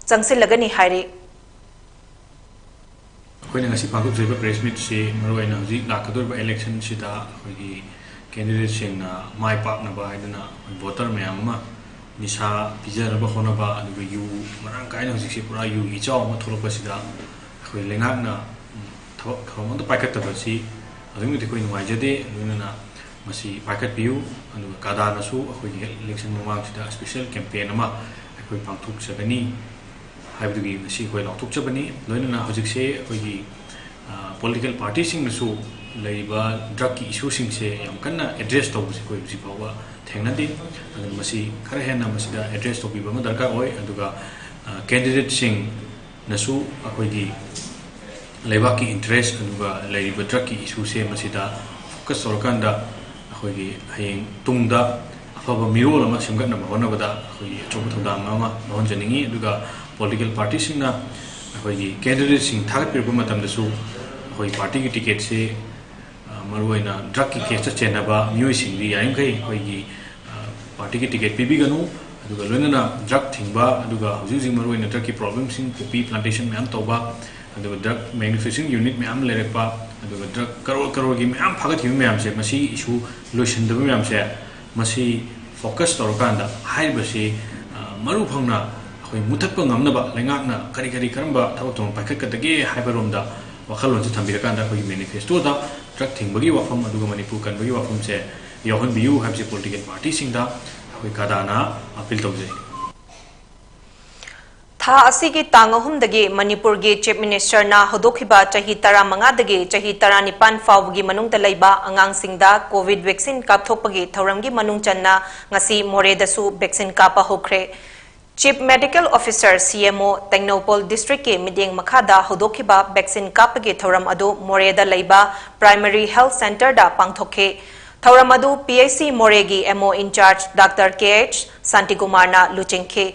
ꯆꯪꯁꯤꯜꯂꯒꯅꯤ ꯍꯥꯏꯔꯤ꯫ ꯑꯩꯈꯣꯏꯅ ꯉꯁꯤ ꯄꯥꯡꯊꯣꯛꯆꯔꯤꯕ ꯄ꯭ꯔꯦꯁ ꯃꯤꯠꯁꯤ ꯃꯔꯨꯑꯣꯏꯅ ꯍꯧꯖꯤꯛ ꯂꯥꯛꯀꯗꯧꯔꯤꯕ ꯏꯂꯦꯛꯁꯟꯁꯤꯗ ꯑꯩꯈꯣꯏꯒꯤ ꯀꯦꯟꯗꯤꯗꯦꯠꯁꯤꯡꯅ ꯃꯥꯏ ꯄꯥꯛꯅꯕ ꯍꯥꯏꯗꯨꯅ ꯑꯩꯈꯣꯏ ꯚꯣꯇꯔ ꯃꯌꯥꯝ ꯑꯃ ꯅꯤꯁꯥ ꯄꯤꯖꯅꯕ ꯍꯣꯠꯅꯕ, ꯑꯗꯨꯒ ꯌꯨ ꯃꯔꯥꯡ ꯀꯥꯏꯅ ꯍꯧꯖꯤꯛꯁꯤ ꯄꯨꯔꯥ ꯌꯨꯒꯤ ꯏꯆꯥꯎ ꯑꯃ ꯊꯣꯛꯂꯛꯄꯁꯤꯗ ꯑꯩꯈꯣꯏ ꯂꯩꯉꯥꯛꯅ ꯊꯕꯛ ꯊꯧꯔꯝ ꯑꯝꯇ ꯄꯥꯏꯈꯠꯇꯕꯁꯤ ꯑꯗꯨꯛꯀꯤ ꯃꯇꯤꯛ ꯑꯩꯈꯣꯏ ꯅꯨꯡꯉꯥꯏꯖꯗꯦ꯫ ꯂꯣꯏꯅꯅ ꯃꯁꯤ ꯄꯥꯏꯈꯠꯄꯤꯌꯨ꯫ ꯑꯗꯨꯒ ꯀꯗꯥꯅꯁꯨ ꯑꯩꯈꯣꯏꯒꯤ ꯏꯂꯦꯛꯁꯟ ꯃꯃꯥꯡꯁꯤꯗ ꯁ꯭ꯄꯦꯁꯦꯜ ꯀꯦꯝꯄꯦꯟ ꯑꯃ ꯑꯩꯈꯣꯏ ꯄꯥꯡꯊꯣꯛꯆꯒꯅꯤ ꯍꯥꯏꯕꯗꯨꯒꯤ ꯉꯁꯤ ꯑꯩꯈꯣꯏ ꯂꯥꯎꯊꯣꯛꯆꯕꯅꯤ꯫ ꯂꯣꯏꯅꯅ ꯍꯧꯖꯤꯛꯁꯦ ꯑꯩꯈꯣꯏꯒꯤ ꯄꯣꯂꯤꯇꯤꯀꯦꯜ ꯄꯥꯔꯇꯤꯁꯤꯡꯅꯁꯨ ꯂꯩꯔꯤꯕ ꯗ꯭ꯔꯒꯀꯤ ꯏꯁꯨꯁꯤꯡꯁꯦ ꯌꯥꯝ ꯀꯟꯅ ꯑꯦꯗ꯭ꯔꯦꯁ ꯇꯧꯕꯁꯦ ꯑꯩꯈꯣꯏ ꯍꯧꯖꯤꯛ ꯐꯥꯎꯕ ꯊꯦꯡꯅꯗꯦ꯫ ꯑꯗꯨꯅ ꯃꯁꯤ ꯈꯔ ꯍꯦꯟꯅ ꯃꯁꯤꯗ ꯑꯦꯗ꯭ꯔꯦꯁ ꯇꯧꯕꯤꯕ ꯑꯃ ꯗꯔꯀꯥꯔ ꯑꯣꯏ꯫ ꯑꯗꯨꯒ ꯀꯦꯟꯗꯤꯗꯦꯠꯁꯤꯡꯅꯁꯨ ꯑꯩꯈꯣꯏꯒꯤ ꯂꯩꯕꯥꯛꯀꯤ ꯏꯟꯇꯔꯦꯁ ꯑꯗꯨꯒ ꯂꯩꯔꯤꯕ ꯗ꯭ꯔꯒꯀꯤ ꯏꯁꯨꯁꯦ ꯃꯁꯤꯗ ꯐꯣꯀꯁ ꯇꯧꯔꯀꯥꯟꯗ ꯑꯩꯈꯣꯏꯒꯤ ꯍꯌꯦꯡ ꯇꯨꯡꯗ ꯑꯐꯕ ꯃꯤꯔꯣꯜ ꯑꯃ ꯁꯦꯝꯒꯠꯅꯕ ꯍꯣꯠꯅꯕꯗ ꯑꯩꯈꯣꯏꯒꯤ ꯑꯆꯧꯕ ꯊꯧꯗꯥꯡ ꯑꯃ ꯂꯧꯍꯟꯖꯅꯤꯡꯉꯤ꯫ ꯑꯗꯨꯒ ꯄꯣꯂꯤꯇꯤꯀꯦꯜ ꯄꯥꯔꯇꯤꯁꯤꯡꯅ ꯑꯩꯈꯣꯏꯒꯤ ꯀꯦꯟꯗꯤꯗꯦꯠꯁꯤꯡ ꯊꯥꯒꯠꯄꯤꯔꯛꯄ ꯃꯇꯝꯗꯁꯨ ꯑꯩꯈꯣꯏ ꯄꯥꯔꯇꯤꯒꯤ ꯇꯤꯀꯦꯠꯁꯤ ꯃꯔꯨꯑꯣꯏꯅ ꯗ꯭ꯔꯒꯀꯤ ꯀꯦꯁꯇ ꯆꯦꯟꯅꯕ ꯃꯤꯑꯣꯏꯁꯤꯡꯗꯤ ꯌꯥꯔꯤꯃꯈꯩ ꯑꯩꯈꯣꯏꯒꯤ ꯄꯥꯔꯇꯤꯒꯤ ꯇꯤꯀꯦꯠ ꯄꯤꯕꯤꯒꯅꯨ꯫ ꯑꯗꯨꯒ ꯂꯣꯏꯅꯅ ꯗ꯭ꯔꯒ ꯊꯤꯡꯕ, ꯑꯗꯨꯒ ꯍꯧꯖꯤꯛ ꯍꯧꯖꯤꯛ ꯃꯔꯨꯑꯣꯏꯅ ꯗ꯭ꯔꯒꯀꯤ ꯄ꯭ꯔꯣꯕ꯭ꯂꯦꯝꯁꯤꯡ, ꯄꯣꯄꯤ ꯄ꯭ꯂꯥꯟꯇꯦꯁꯟ ꯃꯌꯥꯝ ꯇꯧꯕ, ꯑꯗꯨꯒ ꯗ꯭ꯔꯒ ꯃꯦꯅꯨꯐꯦꯛꯆꯔꯤꯡ ꯌꯨꯅꯤꯠ ꯃꯌꯥꯝ ꯂꯩꯔꯛꯄ, ꯑꯗꯨꯒ ꯗ꯭ꯔꯒ ꯀꯔꯣꯔ ꯀꯔꯣꯔꯒꯤ ꯃꯌꯥꯝ ꯐꯥꯒꯠꯈꯤꯕ ꯃꯌꯥꯝꯁꯦ, ꯃꯁꯤꯒꯤ ꯏꯁꯨ ꯂꯣꯏꯁꯤꯟꯗꯕ ꯃꯌꯥꯝꯁꯦ, ꯃꯁꯤ ꯐꯣꯀꯁ ꯇꯧꯔꯀꯥꯟꯗ ꯍꯥꯏꯔꯤꯕꯁꯤ ꯃꯔꯨ ꯐꯪꯅ ꯑꯩꯈꯣꯏ ꯃꯨꯊꯠꯄ ꯉꯝꯅꯕ ꯂꯩꯉꯥꯛꯅ ꯀꯔꯤ ꯀꯔꯤ, ꯀꯔꯝꯕ ꯊꯕꯛ ꯊꯧꯔꯝ ꯄꯥꯏꯈꯠꯀꯗꯒꯦ ꯍꯥꯏꯕꯔꯣꯝꯗ ꯋꯥꯈꯜꯂꯣꯟꯁꯦ ꯊꯝꯕꯤꯔꯀꯥꯟꯗ ꯑꯩꯈꯣꯏꯒꯤ ꯃꯦꯅꯤꯐꯦꯁꯇꯣꯗ ꯗ꯭ꯔꯒ ꯊꯤꯡꯕꯒꯤ ꯋꯥꯐꯝ ꯑꯗꯨꯒ ꯃꯅꯤꯄꯨꯔ ꯀꯟꯕꯒꯤ ꯋꯥꯐꯝꯁꯦ ꯌꯥꯎꯍꯟꯕꯤꯌꯨ ꯍꯥꯏꯕꯁꯦ ꯄꯣꯂꯤꯇꯤꯀꯦꯜ ꯄꯥꯔꯇꯤꯁꯤꯡꯗ ꯑꯩꯈꯣꯏ ꯀꯗꯥꯅ ꯑꯄꯤꯜ ꯇꯧꯖꯩ꯫ ꯊꯥ ꯑꯁꯤꯒꯤ ꯇꯥꯡ ꯑꯍꯨꯝꯗꯒꯤ ꯃꯅꯤꯄꯨꯔꯒꯤ ꯆꯤꯐ ꯃꯤꯅꯤꯁꯇꯔꯅ ꯍꯧꯗꯣꯛꯈꯤꯕ ꯆꯍꯤ ꯇꯔꯥꯃꯉꯥꯗꯒꯤ ꯆꯍꯤ ꯇꯔꯥꯅꯤꯄꯥꯟ ꯐꯥꯎꯕꯒꯤ ꯃꯅꯨꯡꯗ ꯂꯩꯕ ꯑꯉꯥꯡꯁꯤꯡꯗ ꯀꯣꯚꯤꯗ ꯚꯦꯛꯁꯤꯟ ꯀꯥꯞꯊꯣꯛꯄꯒꯤ ꯊꯧꯔꯝꯒꯤ ꯃꯅꯨꯡ ꯆꯟꯅ ꯉꯁꯤ ꯃꯣꯔꯦꯗꯁꯨ ꯚꯦꯛꯁꯤꯟ ꯀꯥꯞꯄ ꯍꯧꯈ꯭ꯔꯦ꯫ ꯆꯤꯐ ꯃꯦꯗꯤꯀꯦꯜ ꯑꯣꯐꯤꯁꯥꯔ, ꯁꯤ ꯑꯦꯝ ꯑꯣ, ꯇꯦꯡꯅꯧꯄꯜ ꯗꯤꯁꯇ꯭ꯔꯤꯛꯀꯤ ꯃꯤꯠꯌꯦꯡ ꯃꯈꯥꯗ ꯍꯧꯗꯣꯛꯈꯤꯕ ꯚꯦꯛꯁꯤꯟ ꯀꯥꯞꯄꯒꯤ ꯊꯧꯔꯝ ꯑꯗꯨ ꯃꯣꯔꯦꯗ ꯂꯩꯕ ꯄ꯭ꯔꯥꯏꯃꯥꯔꯤ ꯍꯦꯜꯊ ꯁꯦꯟꯇꯔꯗ ꯄꯥꯡꯊꯣꯛꯈꯤ꯫ ꯊꯧꯔꯝ ꯑꯗꯨ ꯄꯤ ꯑꯩꯆ ꯁꯤ ꯃꯣꯔꯦꯒꯤ ꯑꯦꯝ ꯑꯣ ꯏꯟꯆꯥꯔꯖ ꯗꯥꯛꯇꯔ ꯀꯦ ꯑꯩꯆ ꯁꯥꯟꯇꯤꯀꯨꯃꯥꯔꯅ ꯂꯨꯆꯤꯡꯈꯤ꯫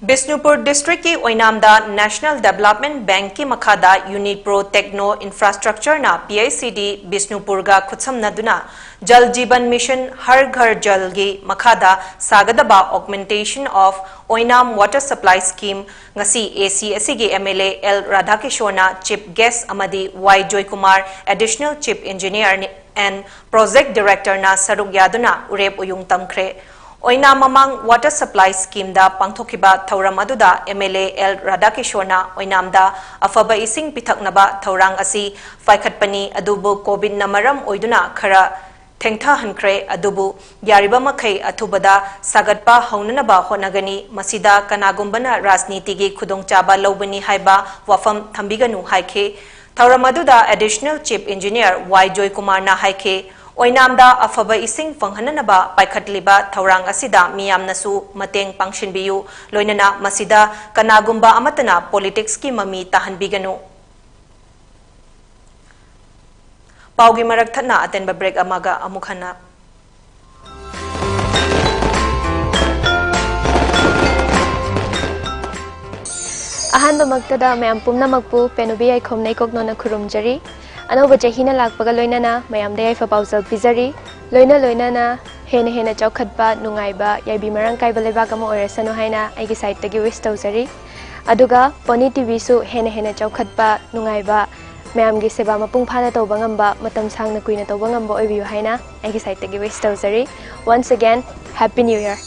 ꯕꯤꯁꯅꯨꯄꯨꯔ ꯗꯤꯁꯇ꯭ꯔꯤꯛꯀꯤ ꯑꯣꯏꯅꯥꯝꯗ ꯅꯦꯁꯅꯦꯜ ꯗꯦꯕꯂꯞꯃꯦꯟ ꯕꯦꯡꯛꯀꯤ ꯃꯈꯥꯗ ꯌꯨꯅꯤꯄ꯭ꯔꯣ ꯇꯦꯛꯅꯣ ꯏꯟꯐ꯭ꯔꯥꯁ꯭ꯇ꯭ꯔꯛꯆꯔꯅ ꯄꯤ ꯑꯩꯆ ꯁꯤ ꯗꯤ ꯕꯤꯁꯅꯨꯄꯨꯔꯒ ꯈꯨꯠꯁꯝꯅꯗꯨꯅ ꯖꯜ ꯖꯤꯕꯟ ꯃꯤꯁꯟ ꯍꯔ ꯘꯔ ꯖꯜꯒꯤ ꯃꯈꯥꯗ ꯁꯥꯒꯗꯕ Augmentation of Oinam Water Supply Scheme ꯉꯁꯤ ꯑꯦ ꯁꯤ ꯑꯁꯤꯒꯤ ꯑꯦꯝ ꯑꯦꯜ ꯑꯦ ꯑꯦꯜ ꯔꯥꯙꯥꯀꯤꯁꯣꯔꯅ ꯆꯤꯐ ꯒꯦꯁ ꯑꯃꯗꯤ Y Joykumar, additional chief engineer N project ꯗꯤꯔꯦꯛꯇꯔꯅ ꯁꯔꯨꯛ ꯌꯥꯗꯨꯅ ꯎꯔꯦꯞ ꯎꯌꯨꯡ ꯇꯝꯈ꯭ꯔꯦ꯫ ꯑꯣꯏꯅꯥꯝ ꯃꯃꯥꯡ ꯋꯥꯇꯔ ꯁꯄ꯭ꯂꯥꯏ ꯁ꯭ꯀꯤꯝꯗ ꯄꯥꯡꯊꯣꯛꯈꯤꯕ ꯊꯧꯔꯝ ꯑꯗꯨꯗ ꯑꯦꯝ ꯑꯦꯜ ꯑꯦ ꯑꯦꯜ ꯔꯥꯙꯥꯀꯤꯁꯣꯔꯅ ꯑꯣꯏꯅꯥꯝꯗ ꯑꯐꯕ ꯏꯁꯤꯡ ꯄꯤꯊꯛꯅꯕ ꯊꯧꯔꯥꯡ ꯑꯁꯤ ꯄꯥꯏꯈꯠꯄꯅꯤ, ꯑꯗꯨꯕꯨ ꯀꯣꯚꯤꯗꯅ ꯃꯔꯝ ꯑꯣꯏꯗꯨꯅ ꯈꯔ ꯊꯦꯡꯊꯍꯟꯈ꯭ꯔꯦ꯫ ꯑꯗꯨꯕꯨ ꯌꯥꯔꯤꯕ ꯃꯈꯩ ꯑꯊꯨꯕꯗ ꯁꯥꯒꯠꯄ ꯍꯧꯅꯅꯕ ꯍꯣꯠꯅꯒꯅꯤ꯫ ꯃꯁꯤꯗ ꯀꯅꯥꯒꯨꯝꯕꯅ ꯔꯥꯖꯅꯤꯇꯤꯒꯤ ꯈꯨꯗꯣꯡꯆꯥꯕ ꯂꯧꯕꯅꯤ ꯍꯥꯏꯕ ꯋꯥꯐꯝ ꯊꯝꯕꯤꯒꯅꯨ ꯍꯥꯏꯈꯤ꯫ ꯊꯧꯔꯝ ꯑꯗꯨꯗ Additional Chief Engineer ꯋꯥꯏ ꯖꯣꯏꯀꯨꯃꯥꯔꯅ ꯍꯥꯏꯈꯤ, ꯑꯣꯏꯅꯥꯝꯗ ꯑꯐꯕ ꯏꯁꯤꯡ ꯐꯪꯍꯟꯅꯅꯕ ꯄꯥꯏꯈꯠꯂꯤꯕ ꯊꯧꯔꯥꯡ ꯑꯁꯤꯗ ꯃꯤꯌꯥꯝꯅꯁꯨ ꯃꯇꯦꯡ ꯄꯥꯡꯁꯤꯟꯕꯤꯌꯨ, ꯂꯣꯏꯅꯅ ꯃꯁꯤꯗ ꯀꯅꯥꯒꯨꯝꯕ ꯑꯃꯠꯇꯅ ꯄꯣꯂꯤꯇꯤꯛꯁꯀꯤ ꯃꯃꯤ ꯇꯥꯍꯟꯕꯤꯒꯅꯨ꯫ ꯄꯥꯎꯒꯤ ꯃꯔꯛ ꯊꯠꯅ ꯑꯇꯦꯟꯕ ꯕ꯭ꯔꯦꯛ ꯑꯃꯒ ꯑꯃꯨꯛ ꯍꯟꯅ ꯑꯍꯥꯟꯕꯃꯛꯇꯗ ꯃꯌꯥꯝ ꯄꯨꯝꯅꯃꯛꯄꯨ ꯄꯦꯅꯨꯕꯤ ꯌꯥꯏꯈꯣꯝ ꯅꯩꯀꯣꯛꯅꯣꯅ ꯈꯨꯔꯨꯝꯖꯔꯤ꯫ ꯑꯅꯧꯕ ꯆꯍꯤꯅ ꯂꯥꯛꯄꯒ ꯂꯣꯏꯅꯅ ꯃꯌꯥꯝꯗ ꯌꯥꯏꯐ ꯄꯥꯎꯖꯦꯜ ꯄꯤꯖꯔꯤ꯫ ꯂꯣꯏꯅ ꯂꯣꯏꯅꯅ ꯍꯦꯟꯅ ꯍꯦꯟꯅ ꯆꯥꯎꯈꯠꯄ, ꯅꯨꯡꯉꯥꯏꯕ, ꯌꯥꯏꯕꯤ ꯃꯔꯥꯡ ꯀꯥꯏꯕ ꯂꯩꯕꯥꯛ ꯑꯃ ꯑꯣꯏꯔꯁꯅꯨ ꯍꯥꯏꯅ ꯑꯩꯒꯤ ꯁꯥꯏꯠꯇꯒꯤ ꯋꯤꯁ ꯇꯧꯖꯔꯤ꯫ ꯑꯗꯨꯒ ꯄꯣꯅꯤ ꯇꯤꯚꯤꯁꯨ ꯍꯦꯟꯅ ꯍꯦꯟꯅ ꯆꯥꯎꯈꯠꯄ, ꯅꯨꯡꯉꯥꯏꯕ, ꯃꯌꯥꯝꯒꯤ ꯁꯦꯕꯥ ꯃꯄꯨꯡ ꯐꯥꯅ ꯇꯧꯕ ꯉꯝꯕ, ꯃꯇꯝ ꯁꯥꯡꯅ ꯀꯨꯏꯅ ꯇꯧꯕ ꯉꯝꯕ ꯑꯣꯏꯕꯤꯌꯨ ꯍꯥꯏꯅ ꯑꯩꯒꯤ ꯁꯥꯏꯠꯇꯒꯤ ꯋꯤꯁ ꯇꯧꯖꯔꯤ꯫ Once again, Happy New Year!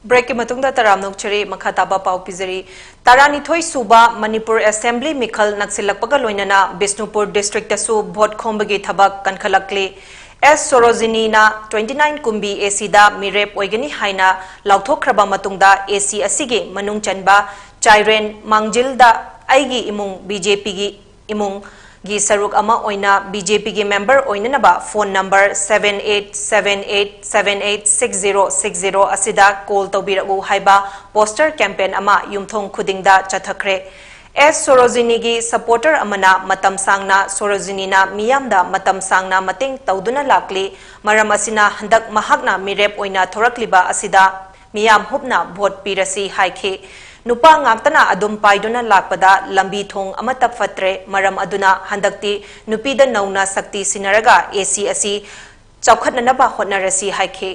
ꯕ꯭ꯔꯦꯛꯀꯤ ꯃꯇꯨꯡꯗ ꯇꯔꯥꯝꯅ ꯑꯣꯛꯆꯔꯤ꯫ ꯃꯈꯥ ꯇꯥꯕ ꯄꯥꯎ ꯄꯤꯖꯔꯤ꯫ ꯇꯔꯥꯅꯤꯊꯣꯏ ꯁꯨꯕ ꯃꯅꯤꯄꯨꯔ ꯑꯦꯁꯦꯝꯕ꯭ꯂꯤ ꯃꯤꯈꯜ ꯅꯛꯁꯤꯜꯂꯛꯄꯒ ꯂꯣꯏꯅꯅ ꯕꯤꯁꯅꯨꯄꯨꯔ ꯗꯤꯁꯇ꯭ꯔꯤꯛꯇꯁꯨ ꯚꯣꯠ ꯈꯣꯝꯕꯒꯤ ꯊꯕꯛ ꯀꯟꯈꯠꯂꯛꯂꯤ꯫ ꯑꯦꯁ ꯁꯣꯔꯣꯖꯤꯅꯤꯅ twenty nine ꯀꯨꯝꯕꯤ AC ꯗ ꯃꯤꯔꯦꯞ ꯑꯣꯏꯒꯅꯤ ꯍꯥꯏꯅ ꯂꯥꯎꯊꯣꯛꯈ꯭ꯔꯕ ꯃꯇꯨꯡꯗ, AC ꯑꯁꯤꯒꯤ ꯃꯅꯨꯡ ꯆꯟꯕ ꯆꯥꯏꯔꯦꯟ ꯃꯥꯡꯖꯤꯜꯗ ꯑꯩꯒꯤ ꯏꯃꯨꯡ BJP ꯒꯤ ꯏꯃꯨꯡꯒꯤ ꯁꯔꯨꯛ ꯑꯃ ꯑꯣꯏꯅ BJP ꯒꯤ ꯃꯦꯝꯕꯔ ꯑꯣꯏꯅꯅꯕ phone number seven eight seven eight seven eight six zero six zero ꯑꯁꯤꯗ ꯀꯣꯜ ꯇꯧꯕꯤꯔꯛꯎ ꯍꯥꯏꯕ ꯄꯣꯁꯇꯔ ꯀꯦꯝꯄꯦꯟ ꯑꯃ ꯌꯨꯝꯊꯣꯡ ꯈꯨꯗꯤꯡꯗ ꯆꯠꯊꯈ꯭ꯔꯦ꯫ ꯑꯦꯁ ꯁꯣꯔꯣꯖꯤꯅꯤꯒꯤ ꯁꯄꯣꯔꯇꯔ ꯑꯃꯅ ꯃꯇꯝ ꯁꯥꯡꯅ ꯁꯣꯔꯣꯖꯤꯅꯤꯅ ꯃꯤꯌꯥꯝꯗ ꯃꯇꯝ ꯁꯥꯡꯅ ꯃꯇꯦꯡ ꯇꯧꯗꯨꯅ ꯂꯥꯛꯂꯤ꯫ ꯃꯔꯝ ꯑꯁꯤꯅ ꯍꯟꯗꯛ ꯃꯍꯥꯛꯅ ꯃꯤꯔꯦꯞ ꯑꯣꯏꯅ ꯊꯣꯔꯛꯂꯤꯕ ꯑꯁꯤꯗ ꯃꯤꯌꯥꯝ ꯍꯨꯞꯅ ꯚꯣꯠ ꯄꯤꯔꯁꯤ ꯍꯥꯏꯈꯤ꯫ ꯅꯨꯄꯥ ꯉꯥꯛꯇꯅ ꯑꯗꯨꯝ ꯄꯥꯏꯗꯨꯅ ꯂꯥꯛꯄꯗ ꯂꯝꯕꯤ ꯊꯣꯡ ꯑꯃꯠꯇ ꯐꯠꯇ꯭ꯔꯦ꯫ ꯃꯔꯝ ꯑꯗꯨꯅ ꯍꯟꯗꯛꯇꯤ ꯅꯨꯄꯤꯗ ꯅꯧꯅ ꯁꯛꯇꯤ ꯁꯤꯟꯅꯔꯒ AC ꯑꯁꯤ ꯆꯥꯎꯈꯠꯅꯅꯕ ꯍꯣꯠꯅꯔꯁꯤ ꯍꯥꯏꯈꯤ꯫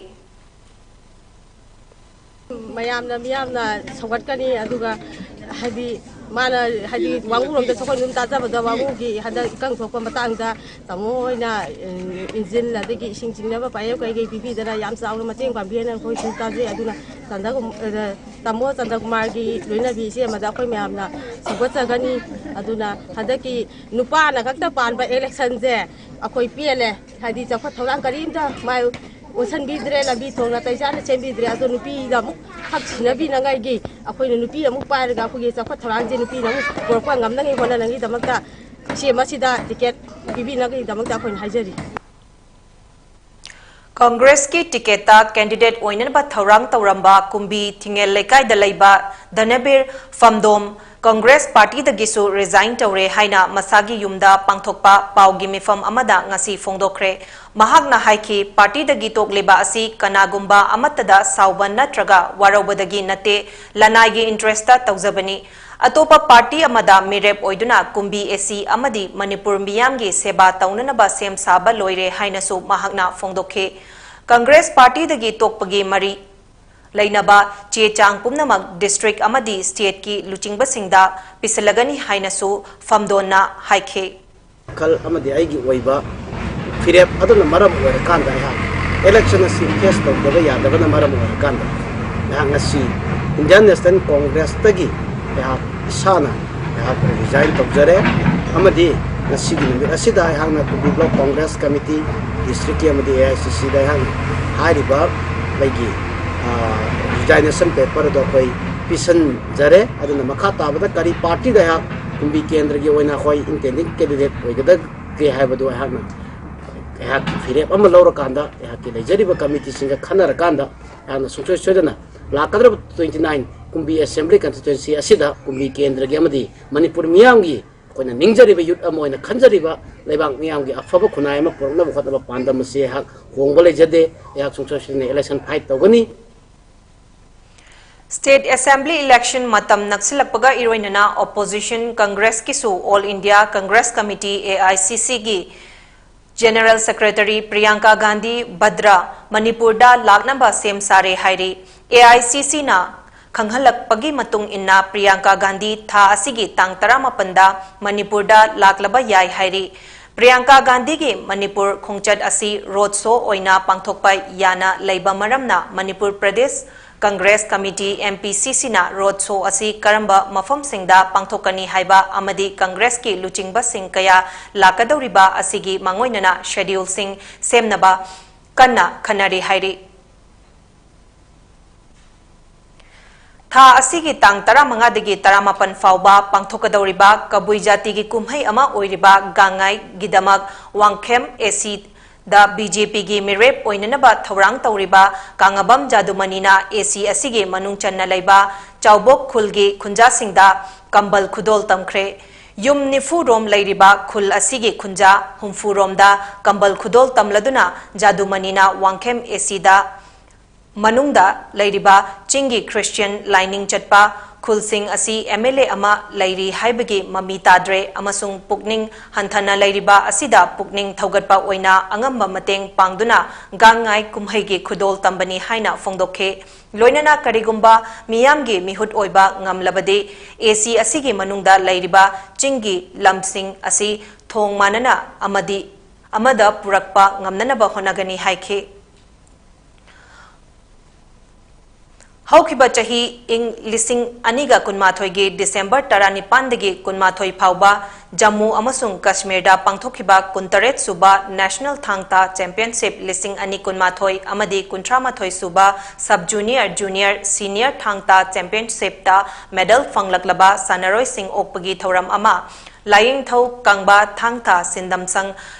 ꯃꯌꯥꯝꯅ ꯃꯤꯌꯥꯝꯅ ꯁꯧꯒꯠꯀꯅꯤ, ꯑꯗꯨꯒ ꯍꯥꯏꯗꯤ ꯃꯥꯅ ꯍꯥꯏꯗꯤ ꯋꯥꯡꯉꯨꯔꯣꯝꯗꯁꯨ ꯑꯩꯈꯣꯏ ꯑꯗꯨꯝ ꯇꯥꯖꯕꯗ ꯋꯥꯡꯉꯨꯒꯤ ꯍꯟꯗꯛ ꯏꯀꯪ ꯊꯣꯛꯄ ꯃꯇꯥꯡꯗ ꯇꯥꯃꯣ ꯍꯣꯏꯅ, ꯎꯝ, ꯏꯟꯖꯤꯟ ꯑꯗꯒꯤ ꯏꯁꯤꯡ ꯆꯤꯡꯅꯕ ꯄꯥꯏꯞ ꯀꯩꯀꯩ ꯄꯤꯕꯤꯗꯅ ꯌꯥꯝ ꯆꯥꯎꯅ ꯃꯇꯦꯡ ꯄꯥꯡꯕꯤꯑꯅ ꯑꯩꯈꯣꯏ ꯑꯗꯨꯝ ꯇꯥꯖꯩ꯫ ꯑꯗꯨꯅ ꯆꯟꯗꯒꯨꯝ-, ꯑ, ꯇꯥꯃꯣ ꯆꯟꯗꯀꯨꯃꯥꯔꯒꯤ ꯂꯣꯏꯅꯕꯤ ꯏꯆꯦ ꯑꯃꯗ ꯑꯩꯈꯣꯏ ꯃꯌꯥꯝꯅ ꯁꯧꯒꯠꯆꯒꯅꯤ꯫ ꯑꯗꯨꯅ ꯍꯟꯗꯛꯀꯤ ꯅꯨꯄꯥꯅ ꯈꯛꯇ ꯄꯥꯟꯕ ꯏꯂꯦꯛꯁꯟꯁꯦ ꯑꯩꯈꯣꯏ ꯄꯦꯜꯂꯦ꯫ ꯍꯥꯏꯗꯤ ꯆꯥꯎꯈꯠ ꯊꯧꯔꯥꯡ ꯀꯔꯤꯝꯇ ꯃꯥꯏ ꯑꯣꯟꯁꯤꯟꯕꯤꯗ꯭ꯔꯦ, ꯂꯝꯕꯤ ꯊꯣꯡ ꯅꯥꯇꯩ ꯆꯥꯅ ꯁꯦꯝꯕꯤꯗ꯭ꯔꯦ꯫ ꯑꯗꯣ ꯅꯨꯄꯤꯗ ꯑꯃꯨꯛ ꯍꯛ ꯁꯤꯟꯅꯕꯤꯅꯉꯥꯏꯒꯤ ꯑꯩꯈꯣꯏꯅ ꯅꯨꯄꯤ ꯑꯃꯨꯛ ꯄꯥꯏꯔꯒ ꯑꯩꯈꯣꯏꯒꯤ ꯆꯥꯎꯈꯠ ꯊꯧꯔꯥꯡꯁꯦ ꯅꯨꯄꯤꯅ ꯑꯃꯨꯛ ꯄꯨꯔꯛꯄ ꯉꯝꯅꯉꯥꯏ ꯍꯣꯠꯅꯅꯉꯥꯏꯒꯤꯗꯃꯛꯇ ꯏꯆꯦ ꯃꯁꯤꯗ ꯇꯤꯀꯦꯠ ꯄꯤꯕꯤꯅꯕꯒꯤꯗꯃꯛꯇ ꯑꯩꯈꯣꯏꯅ ꯍꯥꯏꯖꯔꯤ꯫ ꯀꯪꯒ꯭ꯔꯦꯁꯀꯤ ꯇꯤꯀꯦꯠꯇ ꯀꯦꯟꯗꯤꯗꯦꯠ ꯑꯣꯏꯅꯅꯕ ꯊꯧꯔꯥꯡ ꯇꯧꯔꯝꯕ ꯀꯨꯝꯕꯤ ꯊꯤꯡꯉꯦꯜ ꯂꯩꯀꯥꯏꯗ ꯂꯩꯕ ꯙꯅꯕꯤꯔ ꯐꯝꯗꯣꯝ ꯀꯪꯒ꯭ꯔꯦꯁ ꯄꯥꯔꯇꯤꯗꯒꯤꯁꯨ ꯔꯤꯖꯥꯏꯟ ꯇꯧꯔꯦ ꯍꯥꯏꯅ ꯃꯁꯥꯒꯤ ꯌꯨꯝꯗ ꯄꯥꯡꯊꯣꯛꯄ ꯄꯥꯎꯒꯤ ꯃꯤꯐꯝ ꯑꯃꯗ ꯉꯁꯤ ꯐꯣꯡꯗꯣꯛꯈ꯭ꯔꯦ꯫ ꯃꯍꯥꯛꯅ ꯍꯥꯏꯈꯤ, ꯄꯥꯔꯇꯤꯗꯒꯤ ꯇꯣꯛꯂꯤꯕ ꯑꯁꯤ ꯀꯅꯥꯒꯨꯝꯕ ꯑꯃꯠꯇꯗ ꯁꯥꯎꯕ ꯅꯠꯇ꯭ꯔꯒ ꯋꯥꯔꯧꯕꯗꯒꯤ ꯅꯠꯇꯦ, ꯂꯅꯥꯏꯒꯤ ꯏꯟꯇꯔꯦꯁꯇ ꯇꯧꯖꯕꯅꯤ꯫ ꯑꯇꯣꯞꯄ ꯄꯥꯔꯇꯤ ꯑꯃꯗ ꯃꯤꯔꯦꯞ ꯑꯣꯏꯗꯨꯅ ꯀꯨꯝꯕꯤ ꯑꯦꯁꯤ ꯑꯃꯗꯤ ꯃꯅꯤꯄꯨꯔ ꯃꯤꯌꯥꯝꯒꯤ ꯁꯦꯕꯥ ꯇꯧꯅꯅꯕ ꯁꯦꯝ ꯁꯥꯕ ꯂꯣꯏꯔꯦ ꯍꯥꯏꯅꯁꯨ ꯃꯍꯥꯛꯅ ꯐꯣꯡꯗꯣꯛꯈꯤ꯫ ꯀꯪꯒ꯭ꯔꯦꯁ ꯄꯥꯔꯇꯤꯗꯒꯤ ꯇꯣꯛꯄꯒꯤ ꯃꯔꯤ ꯂꯩꯅꯕ ꯆꯦ ꯆꯥꯡ ꯄꯨꯝꯅꯃꯛ ꯗꯤꯁꯇ꯭ꯔꯤꯛ ꯑꯃꯗꯤ ꯁ꯭ꯇꯦꯠꯀꯤ ꯂꯨꯆꯤꯡꯕꯁꯤꯡꯗ ꯄꯤꯁꯤꯜꯂꯒꯅꯤ ꯍꯥꯏꯅꯁꯨ ꯐꯝꯗꯣꯟꯅ ꯍꯥꯏꯈꯤ꯫ ꯋꯥꯈꯜ ꯑꯃꯗꯤ ꯑꯩꯒꯤ ꯑꯣꯏꯕ ꯐꯤꯔꯦꯞ ꯑꯗꯨꯅ ꯃꯔꯝ ꯑꯣꯏꯔꯀꯥꯟꯗ ꯑꯩꯍꯥꯛ ꯏꯂꯦꯛꯁꯟ ꯑꯁꯤ ꯐꯦꯁ ꯇꯧꯗꯕ ꯌꯥꯗꯕꯅ ꯃꯔꯝ ꯑꯣꯏꯔꯀꯥꯟꯗ ꯑꯩꯍꯥꯛ ꯉꯁꯤ ꯏꯟꯗꯤꯌꯟ ꯅꯦꯁꯅꯦꯜ ꯀꯣꯡꯒ꯭ꯔꯦꯁꯇꯒꯤ ꯑꯩꯍꯥꯛ ꯏꯁꯥꯅ ꯑꯩꯍꯥꯛ ꯔꯤꯖꯥꯏꯟ ꯇꯧꯖꯔꯦ꯫ ꯑꯃꯗꯤ ꯉꯁꯤꯒꯤ ꯅꯨꯃꯤꯠ ꯑꯁꯤꯗ ꯑꯩꯍꯥꯛꯅ ꯀꯨꯝꯕꯤ ꯕ꯭ꯂꯣꯛ ꯀꯣꯡꯒ꯭ꯔꯦꯁ ꯀꯃꯤꯇꯤ, ꯗꯤꯁꯇ꯭ꯔꯤꯛꯀꯤ ꯑꯃꯗꯤ ꯑꯦ ꯑꯥꯏ ꯁꯤ ꯁꯤꯗ ꯑꯩꯍꯥꯛꯅ ꯍꯥꯏꯔꯤꯕ ꯑꯩꯒꯤ ꯔꯤꯖꯥꯏꯅꯦꯁꯟ ꯄꯦꯄꯔ ꯑꯗꯨ ꯑꯩꯈꯣꯏ ꯄꯤꯁꯤꯟꯖꯔꯦ꯫ ꯑꯗꯨꯅ ꯃꯈꯥ ꯇꯥꯕꯗ ꯀꯔꯤ ꯄꯥꯔꯇꯤꯗ ꯑꯩꯍꯥꯛ ꯀꯨꯝꯕꯤ ꯀꯦꯟꯗ꯭ꯔꯒꯤ ꯑꯣꯏꯅ ꯑꯩꯈꯣꯏ ꯏꯟꯇꯦꯟꯗꯤꯡ ꯀꯦꯟꯗꯤꯗꯦꯠ ꯑꯣꯏꯒꯗꯒꯦ ꯍꯥꯏꯕꯗꯨ ꯑꯩꯍꯥꯛꯅ ꯑꯩꯍꯥꯛꯀꯤ ꯐꯤꯔꯦꯞ ꯑꯃ ꯂꯧꯔꯀꯥꯟꯗ ꯑꯩꯍꯥꯛꯀꯤ ꯂꯩꯖꯔꯤꯕ ꯀꯃꯤꯇꯤꯁꯤꯡꯒ ꯈꯟꯅꯔꯀꯥꯟꯗ ꯑꯩꯍꯥꯛꯅ ꯁꯨꯡꯁꯣꯏ ꯁꯣꯏꯗꯅ ꯂꯥꯛꯀꯗꯧꯔꯤꯕ ꯇ꯭ꯋꯦꯟꯇꯤ ꯅꯥꯏꯟ ꯀꯨꯝꯕꯤ ꯑꯦꯁꯦꯝꯕ꯭ꯂꯤ ꯀꯟꯁꯇꯤꯇ꯭ꯋꯦꯟꯁꯤ ꯑꯁꯤꯗ ꯀꯨꯝꯕꯤ ꯀꯦꯟꯗ꯭ꯔꯒꯤ ꯑꯃꯗꯤ ꯃꯅꯤꯄꯨꯔ ꯃꯤꯌꯥꯝꯒꯤ ꯑꯩꯈꯣꯏꯅ ꯅꯤꯡꯖꯔꯤꯕ ꯌꯨꯠ ꯑꯃ ꯑꯣꯏꯅ ꯈꯟꯖꯔꯤꯕ ꯂꯩꯕꯥꯛ ꯃꯤꯌꯥꯝꯒꯤ ꯑꯐꯕ ꯈꯨꯟꯅꯥꯏ ꯑꯃ ꯄꯨꯔꯛꯅꯕ ꯍꯣꯠꯅꯕ ꯄꯥꯟꯗꯝ ꯑꯁꯤ ꯑꯩꯍꯥꯛ ꯍꯣꯡꯕ ꯂꯩꯖꯗꯦ꯫ ꯑꯩꯍꯥꯛ ꯁꯨꯡꯁꯣꯏ ꯁꯣꯏꯗꯅ ꯏꯂꯦꯛꯁꯟ ꯐꯥꯏꯠ ꯇꯧꯒꯅꯤ꯫ ꯁ꯭ꯇꯦꯠ ꯑꯦꯁꯦꯝꯕ꯭ꯂꯤ ꯏꯂꯦꯛꯁꯟ ꯃꯇꯝ ꯅꯛꯁꯤꯜꯂꯛꯄꯒ ꯏꯔꯣꯏꯅꯅ ꯑꯣꯄꯣꯖꯤꯁꯟ ꯀꯪꯒ꯭ꯔꯦꯁꯀꯤꯁꯨ all India Congress committee, A I C ꯁꯤꯒꯤ ꯖꯦꯅꯔꯦꯜ ꯁꯦꯀ꯭ꯔꯦꯇꯔꯤ ꯄ꯭ꯔꯤꯌꯥꯡꯀꯥ ꯒꯥꯟꯙꯤ ꯚꯗ꯭ꯔꯥ ꯃꯅꯤꯄꯨꯔꯗ ꯂꯥꯛꯅꯕ ꯁꯦꯝ ꯁꯥꯔꯦ ꯍꯥꯏꯔꯤ꯫ ꯑꯦ ꯑꯥꯏ ꯁꯤ ꯁꯤꯅ ꯈꯪꯍꯜꯂꯛꯄꯒꯤ ꯃꯇꯨꯡ ꯏꯟꯅ ꯄ꯭ꯔꯤꯌꯥꯡꯀꯥ ꯒꯥꯟꯙꯤ ꯊꯥ ꯑꯁꯤꯒꯤ ꯇꯥꯡ ꯇꯔꯥꯃꯥꯄꯟꯗ ꯃꯅꯤꯄꯨꯔꯗ ꯂꯥꯛꯂꯕ ꯌꯥꯏ ꯍꯥꯏꯔꯤ꯫ ꯄ꯭ꯔꯤꯌꯥꯡꯀꯥ ꯒꯥꯟꯙꯤꯒꯤ ꯃꯅꯤꯄꯨꯔ ꯈꯣꯡꯆꯠ ꯑꯁꯤ ꯔꯣꯗ ꯁꯣ ꯑꯣꯏꯅ ꯄꯥꯡꯊꯣꯛꯄ ꯌꯥꯅ ꯂꯩꯕ ꯃꯔꯝꯅ Manipur Pradesh Congress committee, M P C C ꯅ ꯔꯣꯗ ꯁꯣ ꯑꯁꯤ ꯀꯔꯝꯕ ꯃꯐꯝꯁꯤꯡꯗ ꯄꯥꯡꯊꯣꯛꯀꯅꯤ ꯍꯥꯏꯕ ꯑꯃꯗꯤ ꯀꯪꯒ꯭ꯔꯦꯁꯀꯤ ꯂꯨꯆꯤꯡꯕꯁꯤꯡ ꯀꯌꯥ ꯂꯥꯛꯀꯗꯧꯔꯤꯕ ꯑꯁꯤꯒꯤ ꯃꯥꯡꯑꯣꯏꯅꯅ ꯁꯦꯗ꯭ꯌꯨꯜꯁꯤꯡ ꯁꯦꯝꯅꯕ ꯀꯟꯅ ꯈꯟꯅꯔꯤ ꯍꯥꯏꯔꯤ꯫ ꯊꯥ ꯑꯁꯤꯒꯤ ꯇꯥꯡ ꯇꯔꯥꯃꯉꯥꯗꯒꯤ ꯇꯔꯥꯃꯥꯄꯟ ꯐꯥꯎꯕ ꯄꯥꯡꯊꯣꯛꯀꯗꯧꯔꯤꯕ ꯀꯕꯨꯏ ꯖꯥꯇꯤꯒꯤ ꯀꯨꯝꯍꯩ ꯑꯃ ꯑꯣꯏꯔꯤꯕ ꯒꯥꯡꯉꯥꯏꯒꯤꯗꯃꯛ Wangkhem A C the B J P ꯒꯤ ꯃꯤꯔꯦꯞ ꯑꯣꯏꯅꯅꯕ ꯊꯧꯔꯥꯡ ꯇꯧꯔꯤꯕ ꯀꯥꯡꯉꯕꯝ ꯖꯥꯗꯨꯃꯅꯤꯅ A C ꯑꯁꯤꯒꯤ ꯃꯅꯨꯡ ꯆꯟꯅ ꯂꯩꯕ ꯆꯥꯎꯕꯣꯛ ꯈꯨꯜꯒꯤ ꯈꯨꯟꯖꯥꯁꯤꯡꯗ ꯀꯝꯕꯜ ꯈꯨꯗꯣꯜ ꯇꯝꯈ꯭ꯔꯦ꯫ ꯌꯨꯝ ꯅꯤꯐꯨ ꯔꯣꯝ ꯂꯩꯔꯤꯕ ꯈꯨꯜ ꯑꯁꯤꯒꯤ ꯈꯨꯟꯖꯥ ꯍꯨꯝꯐꯨ ꯔꯣꯝꯗ ꯀꯝꯕꯜ ꯈꯨꯗꯣꯜ ꯇꯝꯂꯗꯨꯅ ꯖꯥꯗꯨꯃꯅꯤꯅ ꯋꯥꯡꯈꯦꯝ A C ꯗ ꯃꯅꯨꯡꯗ ꯂꯩꯔꯤꯕ ꯆꯤꯡꯒꯤ ꯈ꯭ꯔꯤꯁꯇꯤꯌꯟ ꯂꯥꯏꯅꯤꯡ ꯆꯠꯄ ꯈꯨꯜꯁꯤꯡ ꯑꯁꯤ M L A ꯑꯃ ꯂꯩꯔꯤ ꯍꯥꯏꯕꯒꯤ ꯃꯃꯤ ꯇꯥꯗ꯭ꯔꯦ ꯑꯃꯁꯨꯡ ꯄꯨꯛꯅꯤꯡ ꯍꯟꯊꯅ ꯂꯩꯔꯤꯕ ꯑꯁꯤꯗ ꯄꯨꯛꯅꯤꯡ ꯊꯧꯒꯠꯄ ꯑꯣꯏꯅ ꯑꯉꯝꯕ ꯃꯇꯦꯡ ꯄꯥꯡꯗꯨꯅ ꯒꯥꯡꯉꯥꯏ ꯀꯨꯝꯍꯩꯒꯤ ꯈꯨꯗꯣꯜ ꯇꯝꯕꯅꯤ ꯍꯥꯏꯅ ꯐꯣꯡꯗꯣꯛꯈꯤ꯫ ꯂꯣꯏꯅꯅ ꯀꯔꯤꯒꯨꯝꯕ ꯃꯤꯌꯥꯝꯒꯤ ꯃꯤꯍꯨꯠ ꯑꯣꯏꯕ ꯉꯝꯂꯕꯗꯤ A C ꯑꯁꯤꯒꯤ ꯃꯅꯨꯡꯗ ꯂꯩꯔꯤꯕ ꯆꯤꯡꯒꯤ ꯂꯝꯁꯤꯡ ꯑꯁꯤ ꯊꯣꯡ ꯃꯥꯟꯅꯅ ꯑꯃꯗꯤ ꯑꯃꯗ ꯄꯨꯔꯛꯄ ꯉꯝꯅꯅꯕ ꯍꯣꯠꯅꯒꯅꯤ ꯍꯥꯏꯈꯤ꯫ ꯍꯧꯈꯤꯕ ꯆꯍꯤ ꯏꯪ ꯂꯤꯁꯤꯡ ꯑꯅꯤꯒ ꯀꯨꯟꯃꯥꯊꯣꯏꯒꯤ December ꯇꯔꯥꯅꯤꯄꯥꯟꯗꯒꯤ ꯀꯨꯟꯃꯥꯊꯣꯏ ꯐꯥꯎꯕ ꯖꯝꯃꯨ ꯑꯃꯁꯨꯡ ꯀꯥꯁꯃꯤꯔꯗ ꯄꯥꯡꯊꯣꯛꯈꯤꯕ ꯀꯨꯟꯇꯔꯦꯠ ꯁꯨꯕ National ꯊꯥꯡ ꯇꯥ Championship ꯂꯤꯁꯤꯡ ꯑꯅꯤ ꯀꯨꯟꯃꯥꯊꯣꯏ ꯑꯃꯗꯤ ꯀꯨꯟꯊ꯭ꯔꯥ ꯃꯥꯊꯣꯏ ꯁꯨꯕ Sub Junior, Junior, Senior ꯊꯥꯡ ꯇꯥ Championship ꯇ medal ꯐꯪꯂꯛꯂꯕ ꯁꯥꯟꯅꯔꯣꯏꯁꯤꯡ ꯑꯣꯛꯄꯒꯤ ꯊꯧꯔꯝ ꯑꯃ ꯂꯥꯏꯌꯦꯡꯊꯧ ꯀꯪꯕ ꯊꯥꯡ ꯇꯥ ꯁꯤꯟꯗꯝꯁꯪ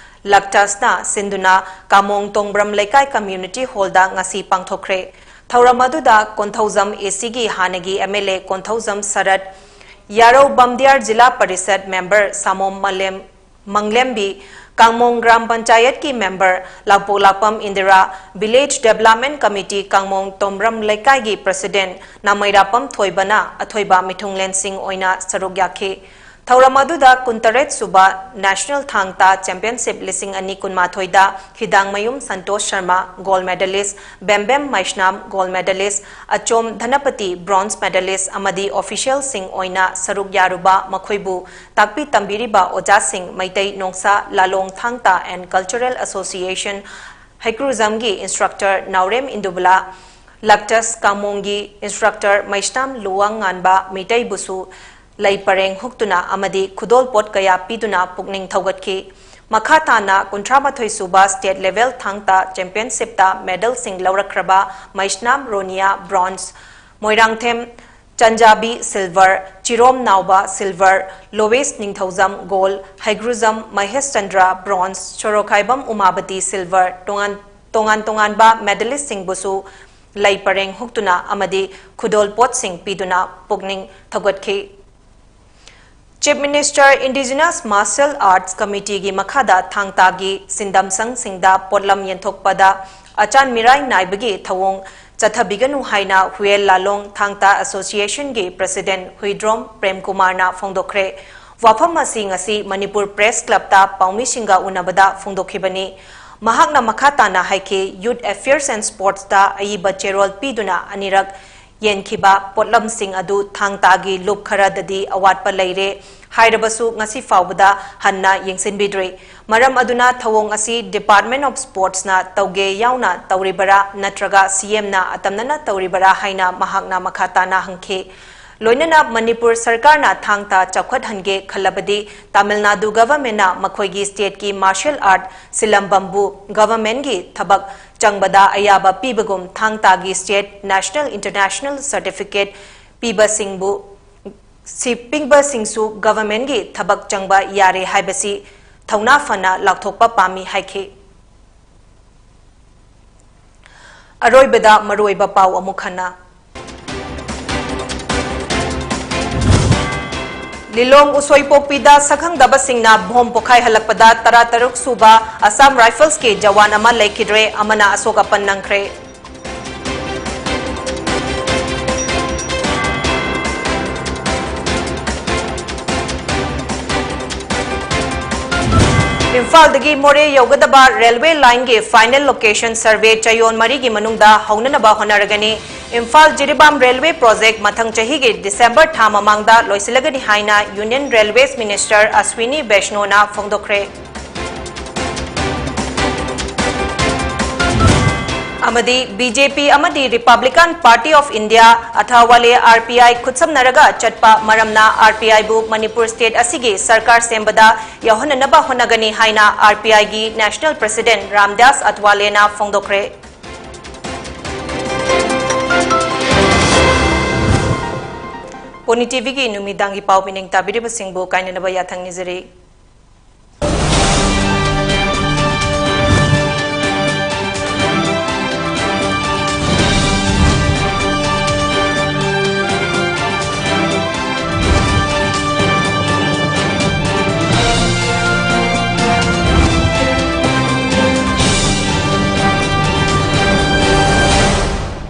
ꯂꯛꯇꯁꯅ ꯁꯤꯟꯗꯨꯅ ꯀꯥꯃꯣꯡ ꯇꯣꯡꯕ꯭ꯔꯝ ꯂꯩꯀꯥꯏ Community Hall ꯗ ꯉꯁꯤ ꯄꯥꯡꯊꯣꯛꯈ꯭ꯔꯦ꯫ ꯊꯧꯔꯝ ꯑꯗꯨꯗ ꯀꯣꯟꯊꯧꯖꯝ A C ꯒꯤ ꯍꯥꯟꯅꯒꯤ M L A Konthoujam Sarat, ꯌꯥꯔꯧ ꯕꯝꯗꯤꯌꯥꯔ ꯖꯤꯂꯥ ꯄꯔꯤꯁꯠ member ꯁꯥꯃꯣꯝ ꯃꯂꯦꯝ, ꯃꯪꯂꯦꯝꯕꯤ, ꯀꯥꯡꯃꯣꯡ ꯒ꯭ꯔꯥꯝ ꯄꯟꯆꯥꯌꯠꯀꯤ member Lakpoklakpam Indira, Village Development Committee ꯀꯥꯡꯃꯣꯡ ꯇꯣꯝꯕ꯭ꯔꯝ ꯂꯩꯀꯥꯏꯒꯤ president ꯅꯥꯃꯩꯔꯥꯄꯝ ꯊꯣꯏꯕꯅ ꯑꯊꯣꯏꯕ ꯃꯤꯊꯨꯡꯂꯦꯟꯁꯤꯡ ꯑꯣꯏꯅ ꯁꯔꯨꯛ ꯌꯥꯈꯤ꯫ ꯊꯧꯔꯝ ꯑꯗꯨꯗ ꯀꯨꯟꯇꯔꯦꯠ ꯁꯨꯕ National ꯊꯥꯡ ꯇꯥ Championship ꯂꯤꯁꯤꯡ ꯑꯅꯤ ꯀꯨꯟꯃꯥꯊꯣꯏꯗ ꯍꯤꯗꯥꯡꯃꯌꯨꯝ ꯁꯟꯇꯣꯁ ꯁꯔꯃ gold medalist, ꯕꯦꯝꯕꯦꯝ ꯃꯩꯁꯅꯥꯝ gold medalist, ꯑꯆꯣꯝ ꯙꯅꯄꯇꯤ bronze medalist ꯑꯃꯗꯤ officialꯁꯤꯡ ꯑꯣꯏꯅ ꯁꯔꯨꯛ ꯌꯥꯔꯨꯕ ꯃꯈꯣꯏꯕꯨ ꯇꯥꯛꯄꯤ ꯇꯝꯕꯤꯔꯤꯕ ꯑꯣꯖꯥꯁꯤꯡ ꯃꯩꯇꯩ ꯅꯣꯡꯁꯥ ꯂꯥꯂꯣꯡ ꯊꯥꯡ ꯇꯥ and Cultural Association ꯍꯩꯀ꯭ꯔꯨꯖꯝꯒꯤ instructor Naorem ꯏꯟꯗꯨꯕꯂꯥ, ꯂꯛꯇꯁ ꯀꯥꯃꯣꯡꯒꯤ instructor ꯃꯩꯁꯅꯥꯝ ꯂꯨꯋꯥꯡ ꯉꯥꯟꯕ ꯃꯤꯇꯩꯕꯨꯁꯨ ꯂꯩ ꯄꯔꯦꯡ ꯍꯨꯛꯇꯨꯅ ꯑꯃꯗꯤ ꯈꯨꯗꯣꯜꯄꯣꯠ ꯀꯌꯥ ꯄꯤꯗꯨꯅ ꯄꯨꯛꯅꯤꯡ ꯊꯧꯒꯠꯈꯤ꯫ ꯃꯈꯥ ꯇꯥꯅ ꯀꯨꯟꯊ꯭ꯔꯥ ꯃꯥꯊꯣꯏ ꯁꯨꯕ State Level ꯊꯥꯡ ꯇꯥ Championshipꯇ medalꯁꯤꯡ ꯂꯧꯔꯛꯈ꯭ꯔꯕ Meisnam Roniya bronze, Moirangthem Chanjabi silver, Chirom Naoba silver, Lowes Ningthoujam gold, Heigrujam Mahesh Chandra bronze, Sorokhaibam Umabati silver, ꯇꯣꯉꯥꯟ ꯇꯣꯉꯥꯟ ꯇꯣꯉꯥꯟꯕ medalistꯁꯤꯡꯕꯨꯁꯨ ꯂꯩ ꯄꯔꯦꯡ ꯍꯨꯛꯇꯨꯅ ꯑꯃꯗꯤ ꯈꯨꯗꯣꯜ ꯄꯣꯠꯁꯤꯡ ꯄꯤꯗꯨꯅ ꯄꯨꯛꯅꯤꯡ ꯊꯧꯒꯠꯈꯤ꯫ Chief Minister Indigenous Martial Arts Committeeꯒꯤ ꯃꯈꯥꯗ ꯊꯥꯡ ꯇꯥꯒꯤ ꯁꯤꯟꯗꯝꯁꯪꯁꯤꯡꯗ ꯄꯣꯠꯂꯝ ꯌꯦꯟꯊꯣꯛꯄꯗ ꯑꯆꯥꯟ ꯃꯤꯔꯥꯏ ꯅꯥꯏꯕꯒꯤ ꯊꯧꯑꯣꯡ ꯆꯠꯊꯕꯤꯒꯅꯨ ꯍꯥꯏꯅ ꯍꯨꯌꯦꯜ ꯂꯥꯂꯣꯡ ꯊꯥꯡ ꯇꯥ Associationꯒꯤ President ꯍꯨꯏꯗ꯭ꯔꯣꯝ ꯄ꯭ꯔꯦꯝꯀꯨꯃꯥꯔꯅ ꯐꯣꯡꯗꯣꯛꯈ꯭ꯔꯦ꯫ ꯋꯥꯐꯝ ꯑꯁꯤ ꯉꯁꯤ ꯃꯅꯤꯄꯨꯔ Press Clubꯇ ꯄꯥꯎꯃꯤꯁꯤꯡꯒ ꯎꯅꯕꯗ ꯐꯣꯡꯗꯣꯛꯈꯤꯕꯅꯤ꯫ ꯃꯍꯥꯛꯅ ꯃꯈꯥ ꯇꯥꯅ ꯍꯥꯏꯈꯤ, Youth Affairs and Sportsꯇ ꯑꯏꯕ ꯆꯦꯔꯣꯜ ꯄꯤꯗꯨꯅ ꯑꯅꯤꯔꯛ ꯌꯦꯟꯈꯤꯕ ꯄꯣꯠꯂꯝꯁꯤꯡ ꯑꯗꯨ ꯊꯥꯡ ꯇꯥꯒꯤ ꯂꯨꯞ ꯈꯔꯗꯗꯤ ꯑꯋꯥꯠꯄ ꯂꯩꯔꯦ ꯍꯥꯏꯔꯕꯁꯨ ꯉꯁꯤ ꯐꯥꯎꯕꯗ ꯍꯟꯅ ꯌꯦꯡꯁꯤꯟꯕꯤꯗ꯭ꯔꯤ꯫ ꯃꯔꯝ ꯑꯗꯨꯅ ꯊꯧꯑꯣꯡ ꯑꯁꯤ Department of Sportsꯅ ꯇꯧꯒꯦ ꯌꯥꯎꯅ ꯇꯧꯔꯤꯕꯔꯥ ꯅꯠꯇ꯭ꯔꯒ CMꯅ ꯑꯇꯝꯅꯅ ꯇꯧꯔꯤꯕꯔꯥ ꯍꯥꯏꯅ ꯃꯍꯥꯛꯅ ꯃꯈꯥ ꯇꯥꯅ ꯍꯪꯈꯤ꯫ ꯂꯣꯏꯅꯅ ꯃꯅꯤꯄꯨꯔ ꯁꯔꯀꯥꯔꯅ ꯊꯥꯡ ꯇꯥ ꯆꯥꯎꯈꯠꯍꯟꯒꯦ ꯈꯜꯂꯕꯗꯤ ꯇꯥꯃꯤꯜ ꯅꯥꯗꯨ Governmentꯅ ꯃꯈꯣꯏꯒꯤ stateꯀꯤ martial art ꯁꯤꯜꯂꯝꯕꯝꯕꯨ governmentꯀꯤ ꯊꯕꯛ ꯆꯪꯕꯗ ꯑꯌꯥꯕ ꯄꯤꯕꯒꯨꯝ ꯊꯥꯡ ꯇꯥꯒꯤ state, national, international certificate ꯄꯤꯕꯁꯤꯡꯕꯨ ꯁꯤ ꯄꯤꯕꯁꯤꯡꯁꯨ governmentꯀꯤ ꯊꯕꯛ ꯆꯪꯕ ꯌꯥꯔꯦ ꯍꯥꯏꯕꯁꯤ ꯊꯧꯅꯥ ꯐꯅ ꯂꯥꯎꯊꯣꯛꯄ ꯄꯥꯝꯃꯤ ꯍꯥꯏꯈꯤ꯫ ꯑꯔꯣꯏꯕꯗ ꯃꯔꯨꯑꯣꯏꯕ ꯄꯥꯎ ꯑꯃꯨꯛ ꯍꯟꯅ꯫ ꯂꯤꯂꯣꯡ ꯎꯁꯣꯏꯄꯣꯛꯄꯤꯗ ꯁꯛꯈꯪꯗꯕꯁꯤꯡꯅ ꯕꯣꯝ ꯄꯣꯈꯥꯏꯍꯜꯂꯛꯄꯗ ꯇꯔꯥꯇꯔꯨꯛ ꯁꯨꯕ Assam Riflesꯀꯤ ꯖꯋꯥꯟ ꯑꯃ ꯂꯩꯈꯤꯗ꯭ꯔꯦ, ꯑꯃꯅ ꯑꯁꯣꯛ ꯑꯄꯟ ꯅꯪꯈ꯭ꯔꯦ꯫ ꯏꯝꯐꯥꯜꯗꯒꯤ ꯃꯣꯔꯦ ꯌꯧꯒꯗꯕ ꯔꯦꯜꯋꯦ ꯂꯥꯏꯟꯒꯤ ꯐꯥꯏꯅꯦꯜ ꯂꯣꯀꯦꯁꯟ ꯁꯔꯚꯦ ꯆꯌꯣꯜ ꯃꯔꯤꯒꯤ ꯃꯅꯨꯡꯗ ꯍꯧꯅꯅꯕ ꯍꯣꯠꯅꯔꯒꯅꯤ꯫ ꯏꯝꯐꯥꯜ ꯖꯤꯔꯤꯕꯥꯝ ꯔꯦꯜꯋꯦ ꯄ꯭ꯔꯣꯖꯦꯛ ꯃꯊꯪ ꯆꯍꯤꯒꯤ ꯗꯤꯁꯦꯝꯕꯔ ꯊꯥ ꯃꯃꯥꯡꯗ ꯂꯣꯏꯁꯤꯜꯂꯒꯅꯤ ꯍꯥꯏꯅ union railways minister Ashwini Vaishnaw ꯐꯣꯡꯗꯣꯛꯈ꯭ꯔꯦ꯫ ꯑꯃꯗꯤ ꯕꯤ ꯖꯦ ꯄꯤ ꯑꯃꯗꯤ Republican party of India Athawale R P I ꯈꯨꯠꯁꯝꯅꯔꯒ ꯆꯠꯄ ꯃꯔꯝꯅ ꯑꯥꯔ ꯄꯤ ꯑꯥꯏꯕꯨ ꯃꯅꯤꯄꯨꯔ ꯁ꯭ꯇꯦꯠ ꯑꯁꯤꯒꯤ ꯁꯔꯀꯥꯔ ꯁꯦꯝꯕꯗ ꯌꯥꯎꯍꯟꯅꯅꯕ ꯍꯣꯠꯅꯒꯅꯤ ꯍꯥꯏꯅ ꯑꯥꯔ ꯄꯤ ꯑꯥꯏꯒꯤ ꯅꯦꯁꯅꯦꯜ ꯄ꯭ꯔꯁꯤꯗꯦꯟꯠ ꯔꯥꯝꯗꯥꯁ ꯑꯊꯋꯥꯂꯦꯅ ꯐꯣꯡꯗꯣꯛꯈ꯭ꯔꯦ꯫ ꯄꯣꯅꯤ ꯇꯤ ꯚꯤꯒꯤ ꯅꯨꯃꯤꯗꯥꯡꯒꯤ ꯄꯥꯎ ꯃꯤꯅꯤꯡ ꯇꯥꯕꯤꯔꯤꯕꯁꯤꯡꯕꯨ ꯀꯥꯏꯅꯅꯕ ꯌꯥꯊꯪ ꯅꯤꯖꯔꯤ꯫